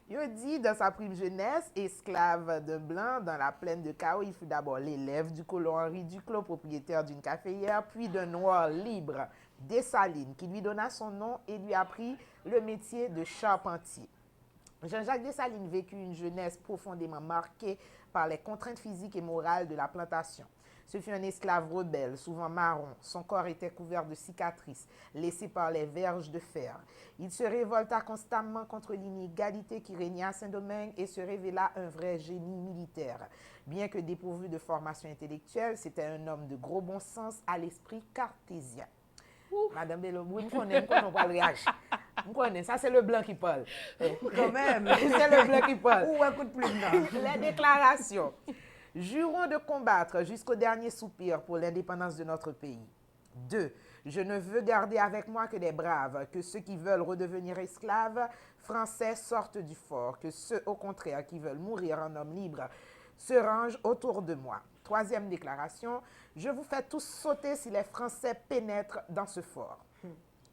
Yo di, dans sa prime jeunesse, esclave d'un blanc dans la plaine de Cahos, il fut d'abord l'élève du colon Henri Duclos, propriétaire d'une caféière, puis d'un noir libre, Dessalines, qui lui donna son nom et lui apprit le métier de charpentier. Jean-Jacques Dessalines vécut une jeunesse profondément marquée par les contraintes physiques et morales de la plantation. Ce fut un esclave rebelle, souvent marron, son corps était couvert de cicatrices laissées par les verges de fer. Il se révolta constamment contre l'inégalité qui régnait à Saint-Domingue et se révéla un vrai génie militaire. Bien que dépourvu de formation intellectuelle, c'était un homme de gros bon sens à l'esprit cartésien. Madan Belo, m konnen, m konnen w pral reyaji. M konnen, sa se le blanc qui parle. Kanmenm. C'est le blanc qui parle. Ou wè kout plim nan. Les déclarations. Jurons de combattre jusqu'au dernier soupir pour l'indépendance de notre pays. Deux, je ne veux garder avec moi que des braves, que ceux qui veulent redevenir esclaves français sortent du fort, que ceux, au contraire, qui veulent mourir en hommes libres se rangent autour de moi. Troisième déclaration, je vous fais tous sauter si les Français pénètrent dans ce fort.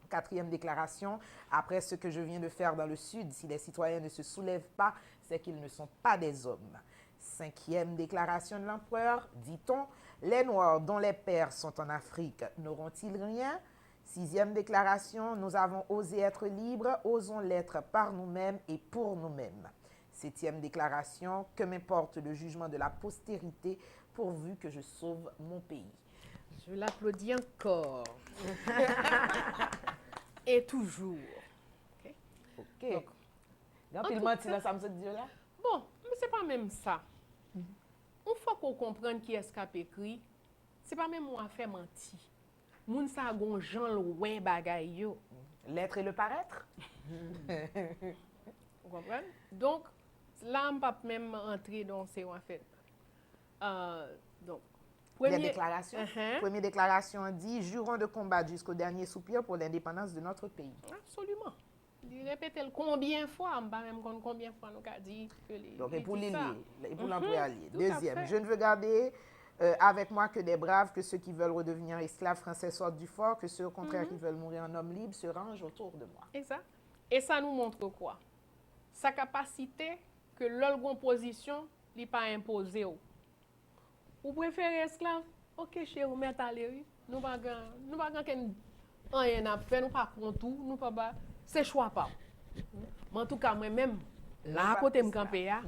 Quatrième déclaration, après ce que je viens de faire dans le Sud, si les citoyens ne se soulèvent pas, c'est qu'ils ne sont pas des hommes. Cinquième déclaration de l'empereur, dit-on, les Noirs dont les pères sont en Afrique n'auront-ils rien? Sixième déclaration, nous avons osé être libres, osons l'être par nous-mêmes et pour nous-mêmes. Septième déclaration, que m'importe le jugement de la postérité, pourvu que je sauve mon pays. Je l'applaudis encore. Et toujours. Ok. Gen anpil manti nan sa m sot di yo la? Bon, men se pa menm sa. Yon fòk ou konprann kiyès k ap ekri, se pa menm yon afè manti. Moun sa gon jan l wè bagay yo. L'être et le paraître? Ou konprann? Donk, la m p ap menm antre nan se yon afè. Euh, donk, premye deklarasyon. Uh-huh. Premye deklarasyon an di, jurons de combattre jusqu'au dernier soupir pour l'indépendance de notre pays. Absolument. Li repete l konbyen fwa, m pa menm konn konbyen fwa nou ka di ke li, Donk, e pou li, li, e pou lanprè a li. Dezyèm, je ne veux garder euh, avec moi que des braves, que ceux qui veulent redevenir esclaves français sortent du fort, que ceux au contraire qui veulent mourir en hommes libres se rangent autour de moi. Exact. Et ça nous montre quoi? Sa kapasite ke lè l gon pozisyon, li pa enpoze w. Ou prefere esklav? Ok, cheri, ou mèt ale, wi. Nou pa gen, nou pa gen kenn anyen n ap fè, nou pa kont ou, nou pa ba, se chwa pa w. Men antouka, mwen menm, la kote m kanpe a,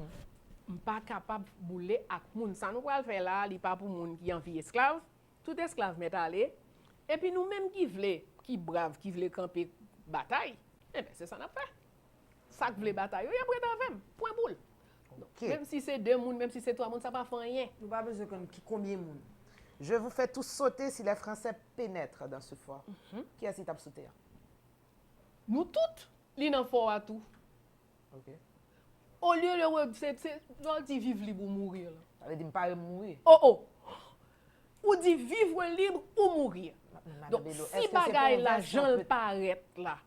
m pa kapab boule ak moun. Sa nou pral fè la, li pa pou moun ki anvi esklav. Tout esklav mèt ale. Epi nou menm ki vle, ki brav, ki vle kanpe batay, enben, se sa n ap fè. Sa k vle batay yo, y ap ret avè m. Pwen boul. Menm si se de moun, menm si se twa moun, sa pa fè anyen. Nou pa bezwen konn ki konbyen moun. Je vous fais tous sauter si les Français pénètrent dans ce fort. Kiyès ki t ap sote a? Nou tout, li nan fò a tou. Ok. Olye de, se, se, lè w di viv lib ou mouri la. Sa vle di m pare m mouri. Oh, oh. Ou di vivre libre ou mourir. Donk, si bagay la jan l parèt la,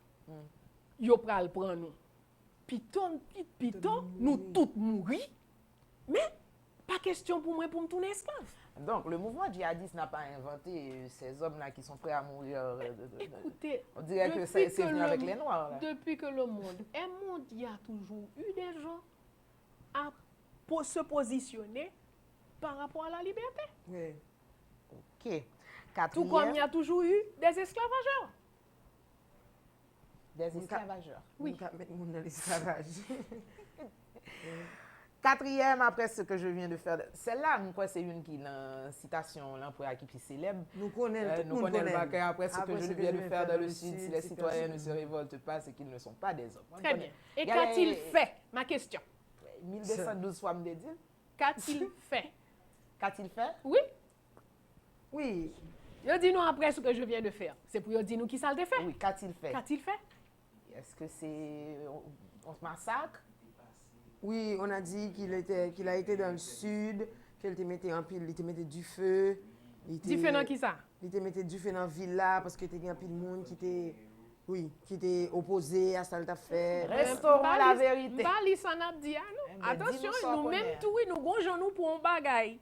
yo pral pran nou. Pito, pito, nou tout mouri. Men, pa kesyon pou mwen pou m tounen esklav. Donc, le mouvement djihadiste n'a pas inventé euh, ces hommes-là qui sont prêts à mourir. euh, de- de- de- Écoutez, On dirait que depuis c'est c'est que venu le- avec les Noirs, là. Depuis que le monde est monde, il y a toujours eu des gens à po- se positionner par rapport à la liberté. Wi. Ok. Tout comme il y Quatrième, a toujours eu des esclavageurs. des esclavageurs. Oui. Nou ka met moun nan lesklavaj. Quatrième, après ce que je viens de faire, sèl-la, m kwè se youn ki nan sitasyon lanprè a ki pi selèb. Nou konnen l, Euh, tout nous moun connaît konnen le l. vainqueur. Après ce que je viens de faire dans le Sud, si les citoyens ne se révoltent pas, c'est qu'ils ne sont pas des hommes. Très bien. Et qu'a-t-il fait? Ma question. Mil de san douz fwa m te di l. Qu'a-t-il fait? Qu'a-t-il fait? Oui. Wi. Yo di nou après ce que je viens de faire. Se pou yo di nou ki sa l te fè. Oui, qu'a-t-il fait? Qu'a-t-il fait? Est-ce que c'est un massacre? Wi, on a dit qu'il était, qu'il a été dans le sud, ke l te mete anpil, li te mete dife. Li te, Dife nan ki sa? Li te mete dife nan vil la, paske te gen anpil moun ki te, wi, ki te opoze a sa l t ap fè. Restaurant la vérité. M pa li sa n ap di a, non. Enben, di nou Atansyon, sa w nou konnen menm a. Tou, wi, nou gon jan nou pran yon bagay.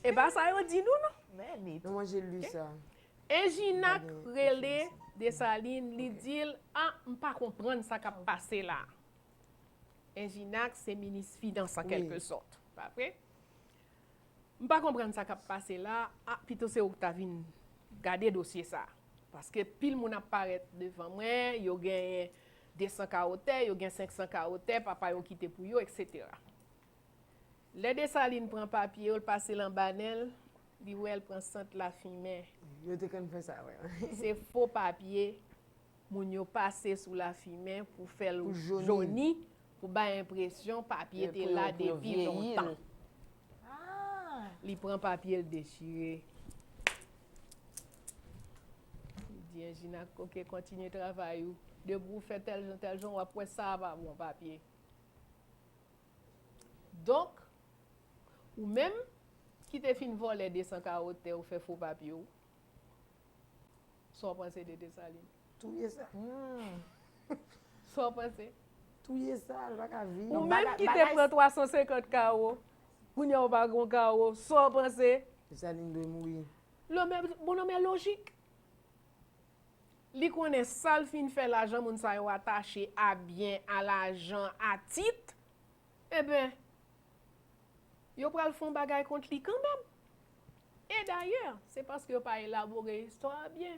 E pa sa yo di nou, non. Men, Non, mwen, j'ai lu ça. Enjinak rele Desalin, li di l, a, m pa konprann sa k ap pase la. Enjinak se minis finans an Wi. Kèlkesòt, pa vre? M pa konprann sa k ap pase la, a, pito se ou k ta vin gade dosye sa. Paske pil moun ap parèt devan mwen, yo genyen de san kawo tè, yo gen senk san kawo tè, papa yo kite pou yo, etsetera. Lè Desalin pran papye yo, l pase l anba nen l, li wè l pran sant lafimen. Yo te konn fè sa, wè. Se fo papye moun yo pase sou lafimen pou fè l Pou joni. Joni, pou bay enpresyon papye te la depi lontan. Li pran papye, l dechire. Li di Enjinak, oke, kontinye travay ou. Depi w fè tèl jan, tèl jan, w ap wè sa a pa bon papye. Donk, ou menm ki te fin vòlè de san kawo tè ou fè fo papye w, sa w panse de Desalin? Touye sa. Sa w panse? Touye sa, l pa ka viv. Ou menm ki te pran twa san senkant kawo, kounye a w pa gon kawo, sa w panse? Desalin dwe mouri. Bonòm e lojik. Li konnen sa l fin fè lajan moun sa yo atache a byen, a lajan, a tit, enben, yo pral fè yon bagay kont li kanmenm. E dayè, se paske yo pa elabore istwa a byen.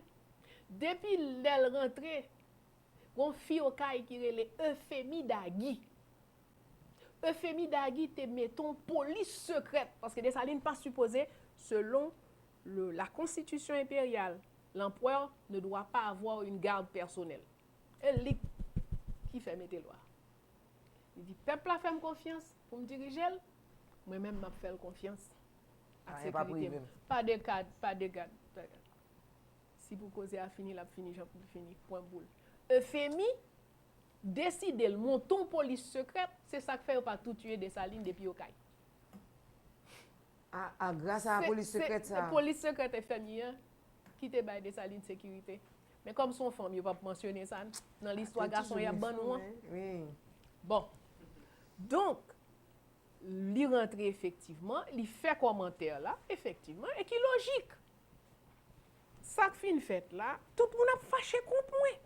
Depi lè l rantre, gon fi Okay ki rele Eufémie Daguy. Eufémie Daguy te mete yon polis sekrèt, paske Desalin pa sipoze, selon le, la constitution impériale, l'empereur ne doit pas avoir une garde personnelle. E li ki fè mete lwa. Li di, pèp la fè m konfyans pou m dirije l, mwen menm m ap fè l konfyans ak sekirite m. Pa de gad, pa de gad, pa de gad. Si pou koze a fini, l ap fini jan pou l fini. Pwen boul. Eufémie deside l monte yon polis sekrèt, se sa k fè yo pa tou tiye Desalin depi Okay. A, a gras a polis sekrèt sa. Polis sekrèt Eufémie an ki te bay Desalin sekirite. Men kòm se yon fanm, yo p ap mansyone sa nan listwa gason y ap ban nou an. Bon. Donk, li rantre efektivman, li fè kòmantè la, efektivman, e ki lojik. Sa k fin fèt la, tout moun ap fache kont mwen.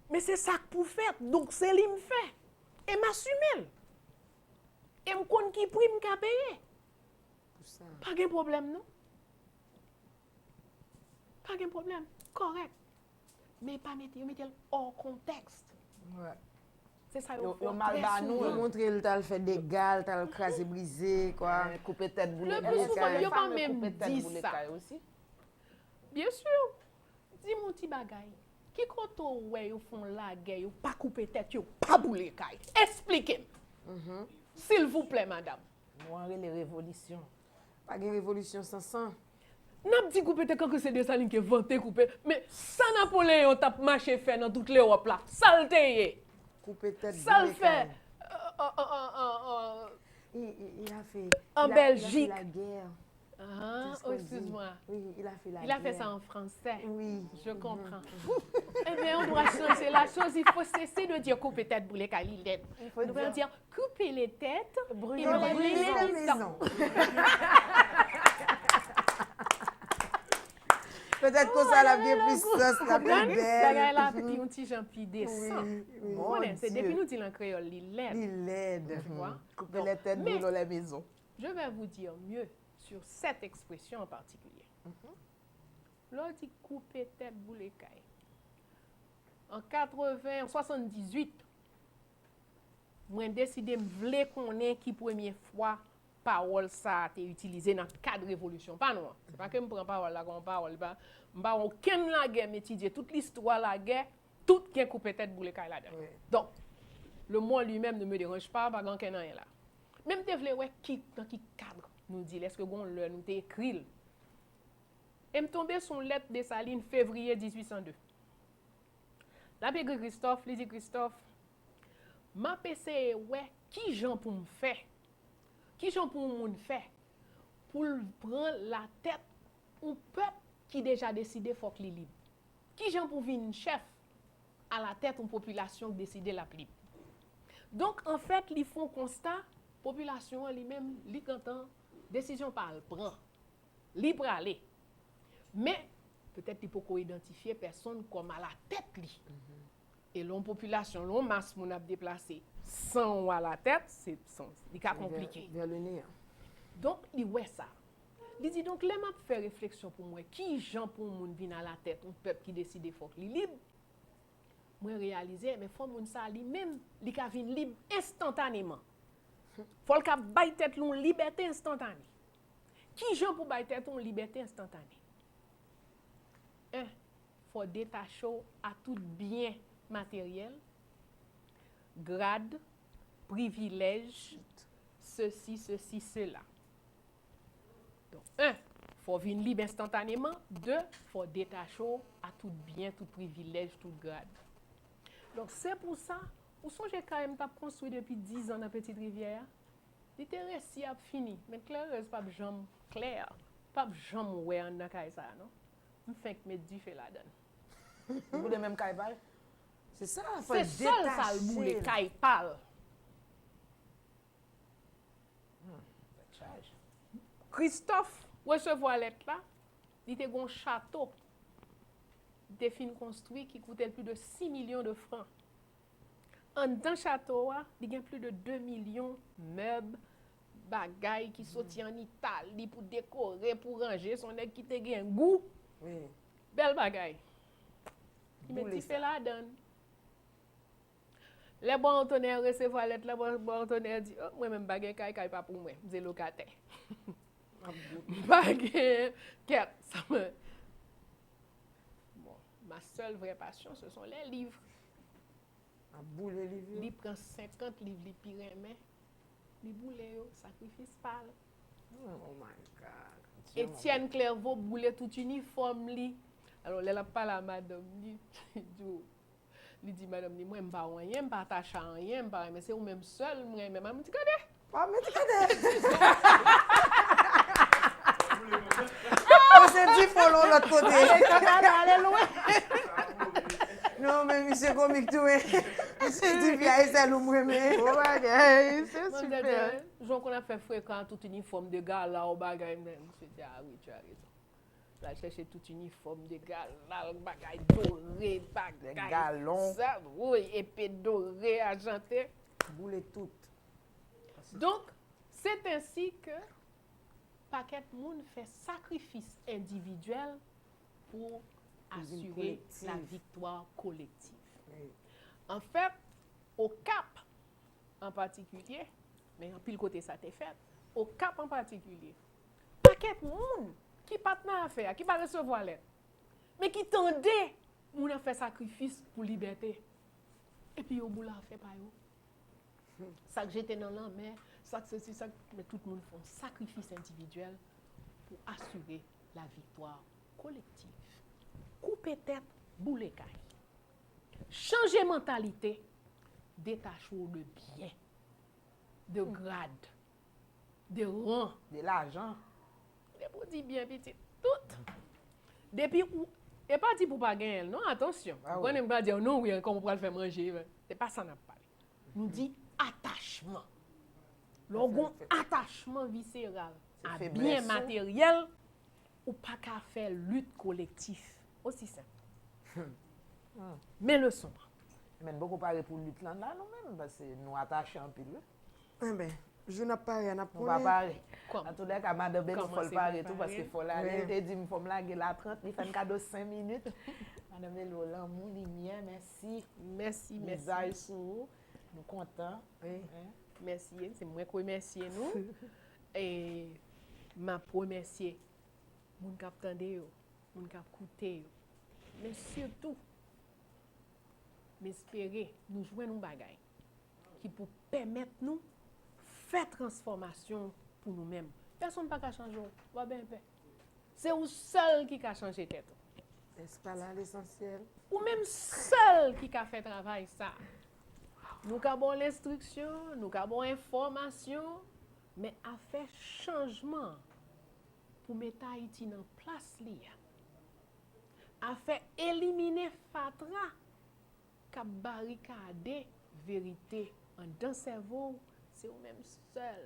Men se sa k pou fèt, donk se li m fè. E m asime l. E m konn ki pri m ka peye. Pa gen pwoblèm non. Pa gen pwoblèm. Kòrèk. Men pa mete, yo mete l hors contexte. Se sa yo fè, yo mal ba nou. Yo montre l t al fè dega, l t al kraze brize, kwa. Koupe tèt boule kay. Le plus souvent, yo pa menm di sa. Bien sûr. Di m yon ti bagay. Ki kote w wè yo fè yon lagè, yo pa koupe tèt yo, pa boule kay? Esplike m. Silvouplè, madanm. Mo an rele revolisyon. Pa gen revolisyon san san. N ap di koupe tèt kankou se Desalin ki envante koupe, men sa Napoleyon t ap mache fè nan tout Lewòp la, sa l te ye? Koupe tèt, boule kay. Sa l fè an Bèljik? Ah, oh, excuse-moi. Oui, il a fait la guerre. Il a fait ça en français. Oui. Je comprends. Eh bien, on doit changer la chose. Il faut cesser de dire couper tête, boule kay, li lèd. Il faut dire couper les têtes et brûler la maison. Petèt konsa l ap gen plis sans, l ap pi bèl. Bagay la pi yon ti jan pi desan. Ou konnen, se depi nou di l an kreyòl, li lèd. Li lèd. Koupe les têtes, brûlons les maisons. Je vais vous dire mieux sur cette expression en particulier. Lè w di koupe tèt boule kay. An katreven, an swasanndizuit, mwen deside m vle konnen ki premye fwa pawòl sa a te itilize nan kad revolisyon pa nou an. Se pa ke m pran pawòl la kòm yon pawòl, li pa, m pa wè okenn lagè m etidye tout listwa lagè, tout gen koupe tèt boule kay ladan l. Donk, le mot en lui-même ne me dérange pas, pa gen okenn anyen la. Men m te vle wè ki, nan ki kad nou di l, èske gen yon lè nou te ekri l. E m tonbe sou yon lèt Desalin, fevriye dizuit san de. L ap ekri Kristòf, li di, Kristòf, m ap eseye wè ki jan pou m fè, ki jan pou yon moun fè pou l pran latèt yon pèp ki deja deside fòk li lib. Ki jan pou vin chèf alatèt yon popilasyon k deside l ap lib? Donk, anfèt, li fè yon konsta, popilasyon an li menm, li gentan, desizyon pa l pran. Li prale. Men, petèt li poko idantifye pèsonn kòm alatèt li. E lè yon popilasyon, lè yon mas moun ap deplase san w alatèt, se san, li ka konplike. Donk, li wè sa. Li di, donk, lè m ap fè refleksyon pou m wè ki jan pou yon moun vin alatèt yon pèp ki deside fòk li lib, mwen reyalize, men fò moun sa a li menm, li ka vin lib enstantaneman. Fò l ka bay tèt li yon libète enstantane. Ki jan pou bay tèt ou yon libète enstantane? En, fò w detache w a tout byen materyèl, grad, privilèj, sesi, sesi, sela. Donk, en, fò w vin lib enstantaneman. De, fò w detache w a tout byen, tout privilèj, tout grad. Donk, se pou sa, ou sonje kay m t ap konstwi depi diz an nan Petite Rivière a? Li te resi ap fini, men Clairez p ap janm, Claire p ap janm wè anndan kay sa a non. M fenk met dife ladan l. Li boule menm kay pa l? Se sa, fò l detache l. Se sèl sa l boule, kay pa l. Kristòf resevwa lèt la, li te gen yon chato li te fin konstwi ki koute l plis de sis milyon de fran. Anndan chato a, li gen plis de de milyon mèb, bagay ki soti ann Itali pou dekore, pou ranje. Se yon nèg ki te gen gou. Bèl bagay. Li met dife ladan l. Lè Bwa Antonè resevwa lèt la, Bwa Antonè di, oh, mwen menm m pa gen kay, kay pa pou mwen, m se lokatè. M pa gen kèt. Bon, ma seule vraie passion, ce sont les livres. Ap boule liv yo. Li pran senkant liv li pi renmen, li boule yo, sakrifis pa l. Oh my God. Etienne Clairvaux boule tout inifòm li. Alò, lè l ap pale a madanm li, li di, li di madanm li, mwen m pa wè anyen, m pa atache a anyen, m pa renmen, se ou menm sèl m renmen. Madanm di, gade! Pa mete gade. Pase difon lò lòt kote. Ale lwen. Non, men misye komik tou, wi. Misye di fi a e sèl ou m renmen. Bon bagay, se Mwen sipè. gade, jan w konn ap fè frekan tout inifòm de gala ou bagay, men misye di, ah oui, tu as raison. L al chèche tout inifòm de gala, bagay dore, bagay galon. Sa, wi, epe dore, ajante. Boule tout. Donc, c'est ainsi que pakèt moun fè sakrifis endividyèl pou Pou vin asire kolektif. La viktwa kolektiv. Wi. Anfèt, Okap an patikilye, men anpil kote sa te fèt, Okap an patikilye, pakèt moun ki pa t nan afè a, ki pa resevwa lèt, men ki tande moun ap fè sakrifis pou libète, epi yo boule afè pa yo. Sa k jete nan lanmè, sa k sesi, sa k, men tout moun fè yon sakrifis endividyèl pou asire la viktwa kolektiv. Koupe tèt, boule kay. Chanje mantalite, detache w de byen, de grad, de ran. De lajan. Depi w di byen pitit, tout. Depi ou, e pa di pou pa genyen l, non, atansyon. Ah Ou wi. konnen m pa di w non, wi, kòman w pral fè manje, se pa sa n ap pale. Nou di atachman. Lè w gon atachman viseral Se a feblès byen ou. Materyèl, ou pa ka fè lit kolektif. Osi senp. Men leson an. Men n poko pare pou lit lan la nou menm, paske nou atache anpil, wi. Enben, jou n ap pare a, n ap Nou pa konnen. Pare. Kòm- An tou lè ka, madan Belo fò l Kòmanse pare pou tou, pare. Paske fò l ale, Wi. L te di m fò m lage la trant, li fè n kado senk minit. Madan Belo, lanmou, limyè, mèsi. Mèsi, mèsi. Vizaj sou ou, nou kontan. Wi. Hein? Mèsi, se mwen k remèsye nou. E m ap remèsye moun k ap tande yo, moun k ap koute yo. Men sitou, m espere nou jwenn yon bagay ki pou pèmèt nou fè transfòmasyon pou nou menm. Pèsonn pa ka chanje w, w ap byen pè. Se ou sèl ki ka chanje tèt ou. Est-ce pas là l'essentiel? Ou menm sèl ki ka fè travay sa. Nou ka ba w lenstriksyon, nou ka ba w enfòmasyon, men afè chanjman pou mete Ayiti nan plas li a, afè elimine fatra k ap barikade verite anndan sèvo w, se ou menm sèl.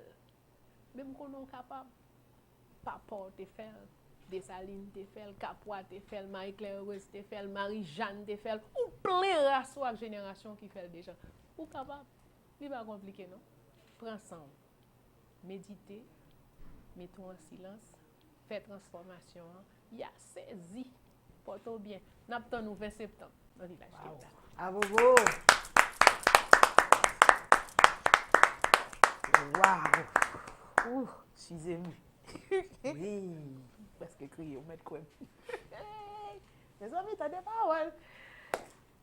Men m konnen w kapab. Papa w te fè l, Desalin te fè l, Kapwa te fè l, Marie Claire Heureuse te fè l, Marie Jeanne te fè l, ou plen ras ou ak jenerasyon ki fè l deja. Ou kapab. Li pa konplike non. Pran san w. Medite, mete w an silans, fè transfòmasyon an, ya sezi, pòte w byen. N ap tann ou ven septanm nan Vilaj Teyota. Abobo! Waw! Ouh, eskize m. Wi, prèske kriye, ou mèt kwè m. Mezanmi, tande pawòl.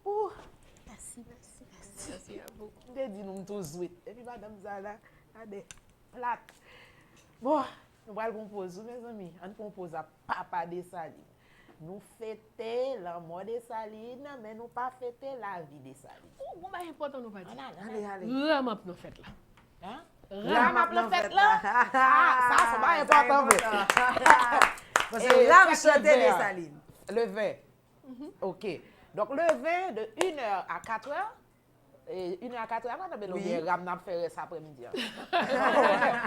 Ouh, mèsi, mèsi, mèsi. Mèsi a vou. M te di nou m tou zwit. Epi madanm sa la, gade, plat. Bon, nou pral pran poz, wi, mezanmi. Ann pran poz a papa Desalin. Nou fete lanmò Desalin, men nou pa fete lavi Desalin. Ou, gon bagay enpòtan nou pa di. Ann ale, Ale, ale. Ram ap nan fèt la. Hein? Ram ap nan fèt la. Sa, sa se pa enpòtan vre. Paske ram chante Desalin. Le ven. OK. Donk, le ven de une heure à quatre heures. E une heure à quatre heures, madan Belo, Wi. Byen ram n ap fè rès aprèmidi an.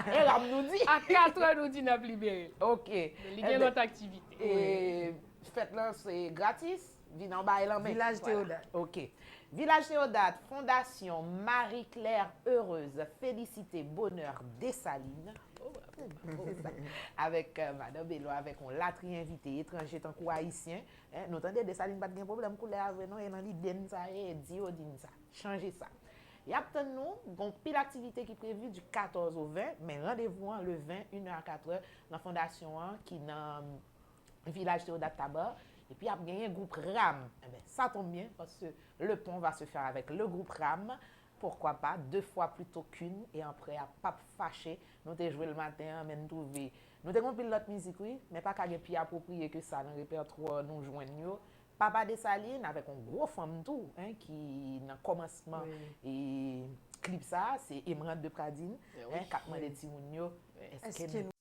E ram nou di. A katrè nou di n ap libere l. OK. Men li gen lòt aktivite. E fèt lan se gratis, vin an bay lanmen. Vilaj Voilà. Teyodad. OK. Vilaj Teyodad, Fondasyon Marie Claire Heureuse, Félicité Bonheur Dessalines. Avèk euh, madan Belo, avèk yon latri envite etranje tankou ayisyen. Hein, nou tande Desalin pa t gen pwoblèm koulè a vre non, e nan lide n sa ye, di yo di n sa. Chanje sa. Y ap tann nou, gon pil aktivite ki previ di katòz o ven, men randevou an le ven, inè a katrè, nan fondasyon an ki nan Vilaj Teodat Tabar. Epi ap genyen gwoup Ram. Enben, sa tonbe byen, paske le pont va se faire avec le groupe Ram. Pourquoi pas, deux fois plutôt qu'une, e anprè a p ap fache. Nou te jwe l maten an, men n twouve. Nou te gon pil lòt mizik, wi, men pa ka gen pi apwopriye ke sa nan repètwa nou jwenn yo. Papa Desalin avèk yon gwo fanm tou, en, ki nan kòmansman e klip sa, se Emerald de Pradine, en, k ap mande timoun yo, èske nou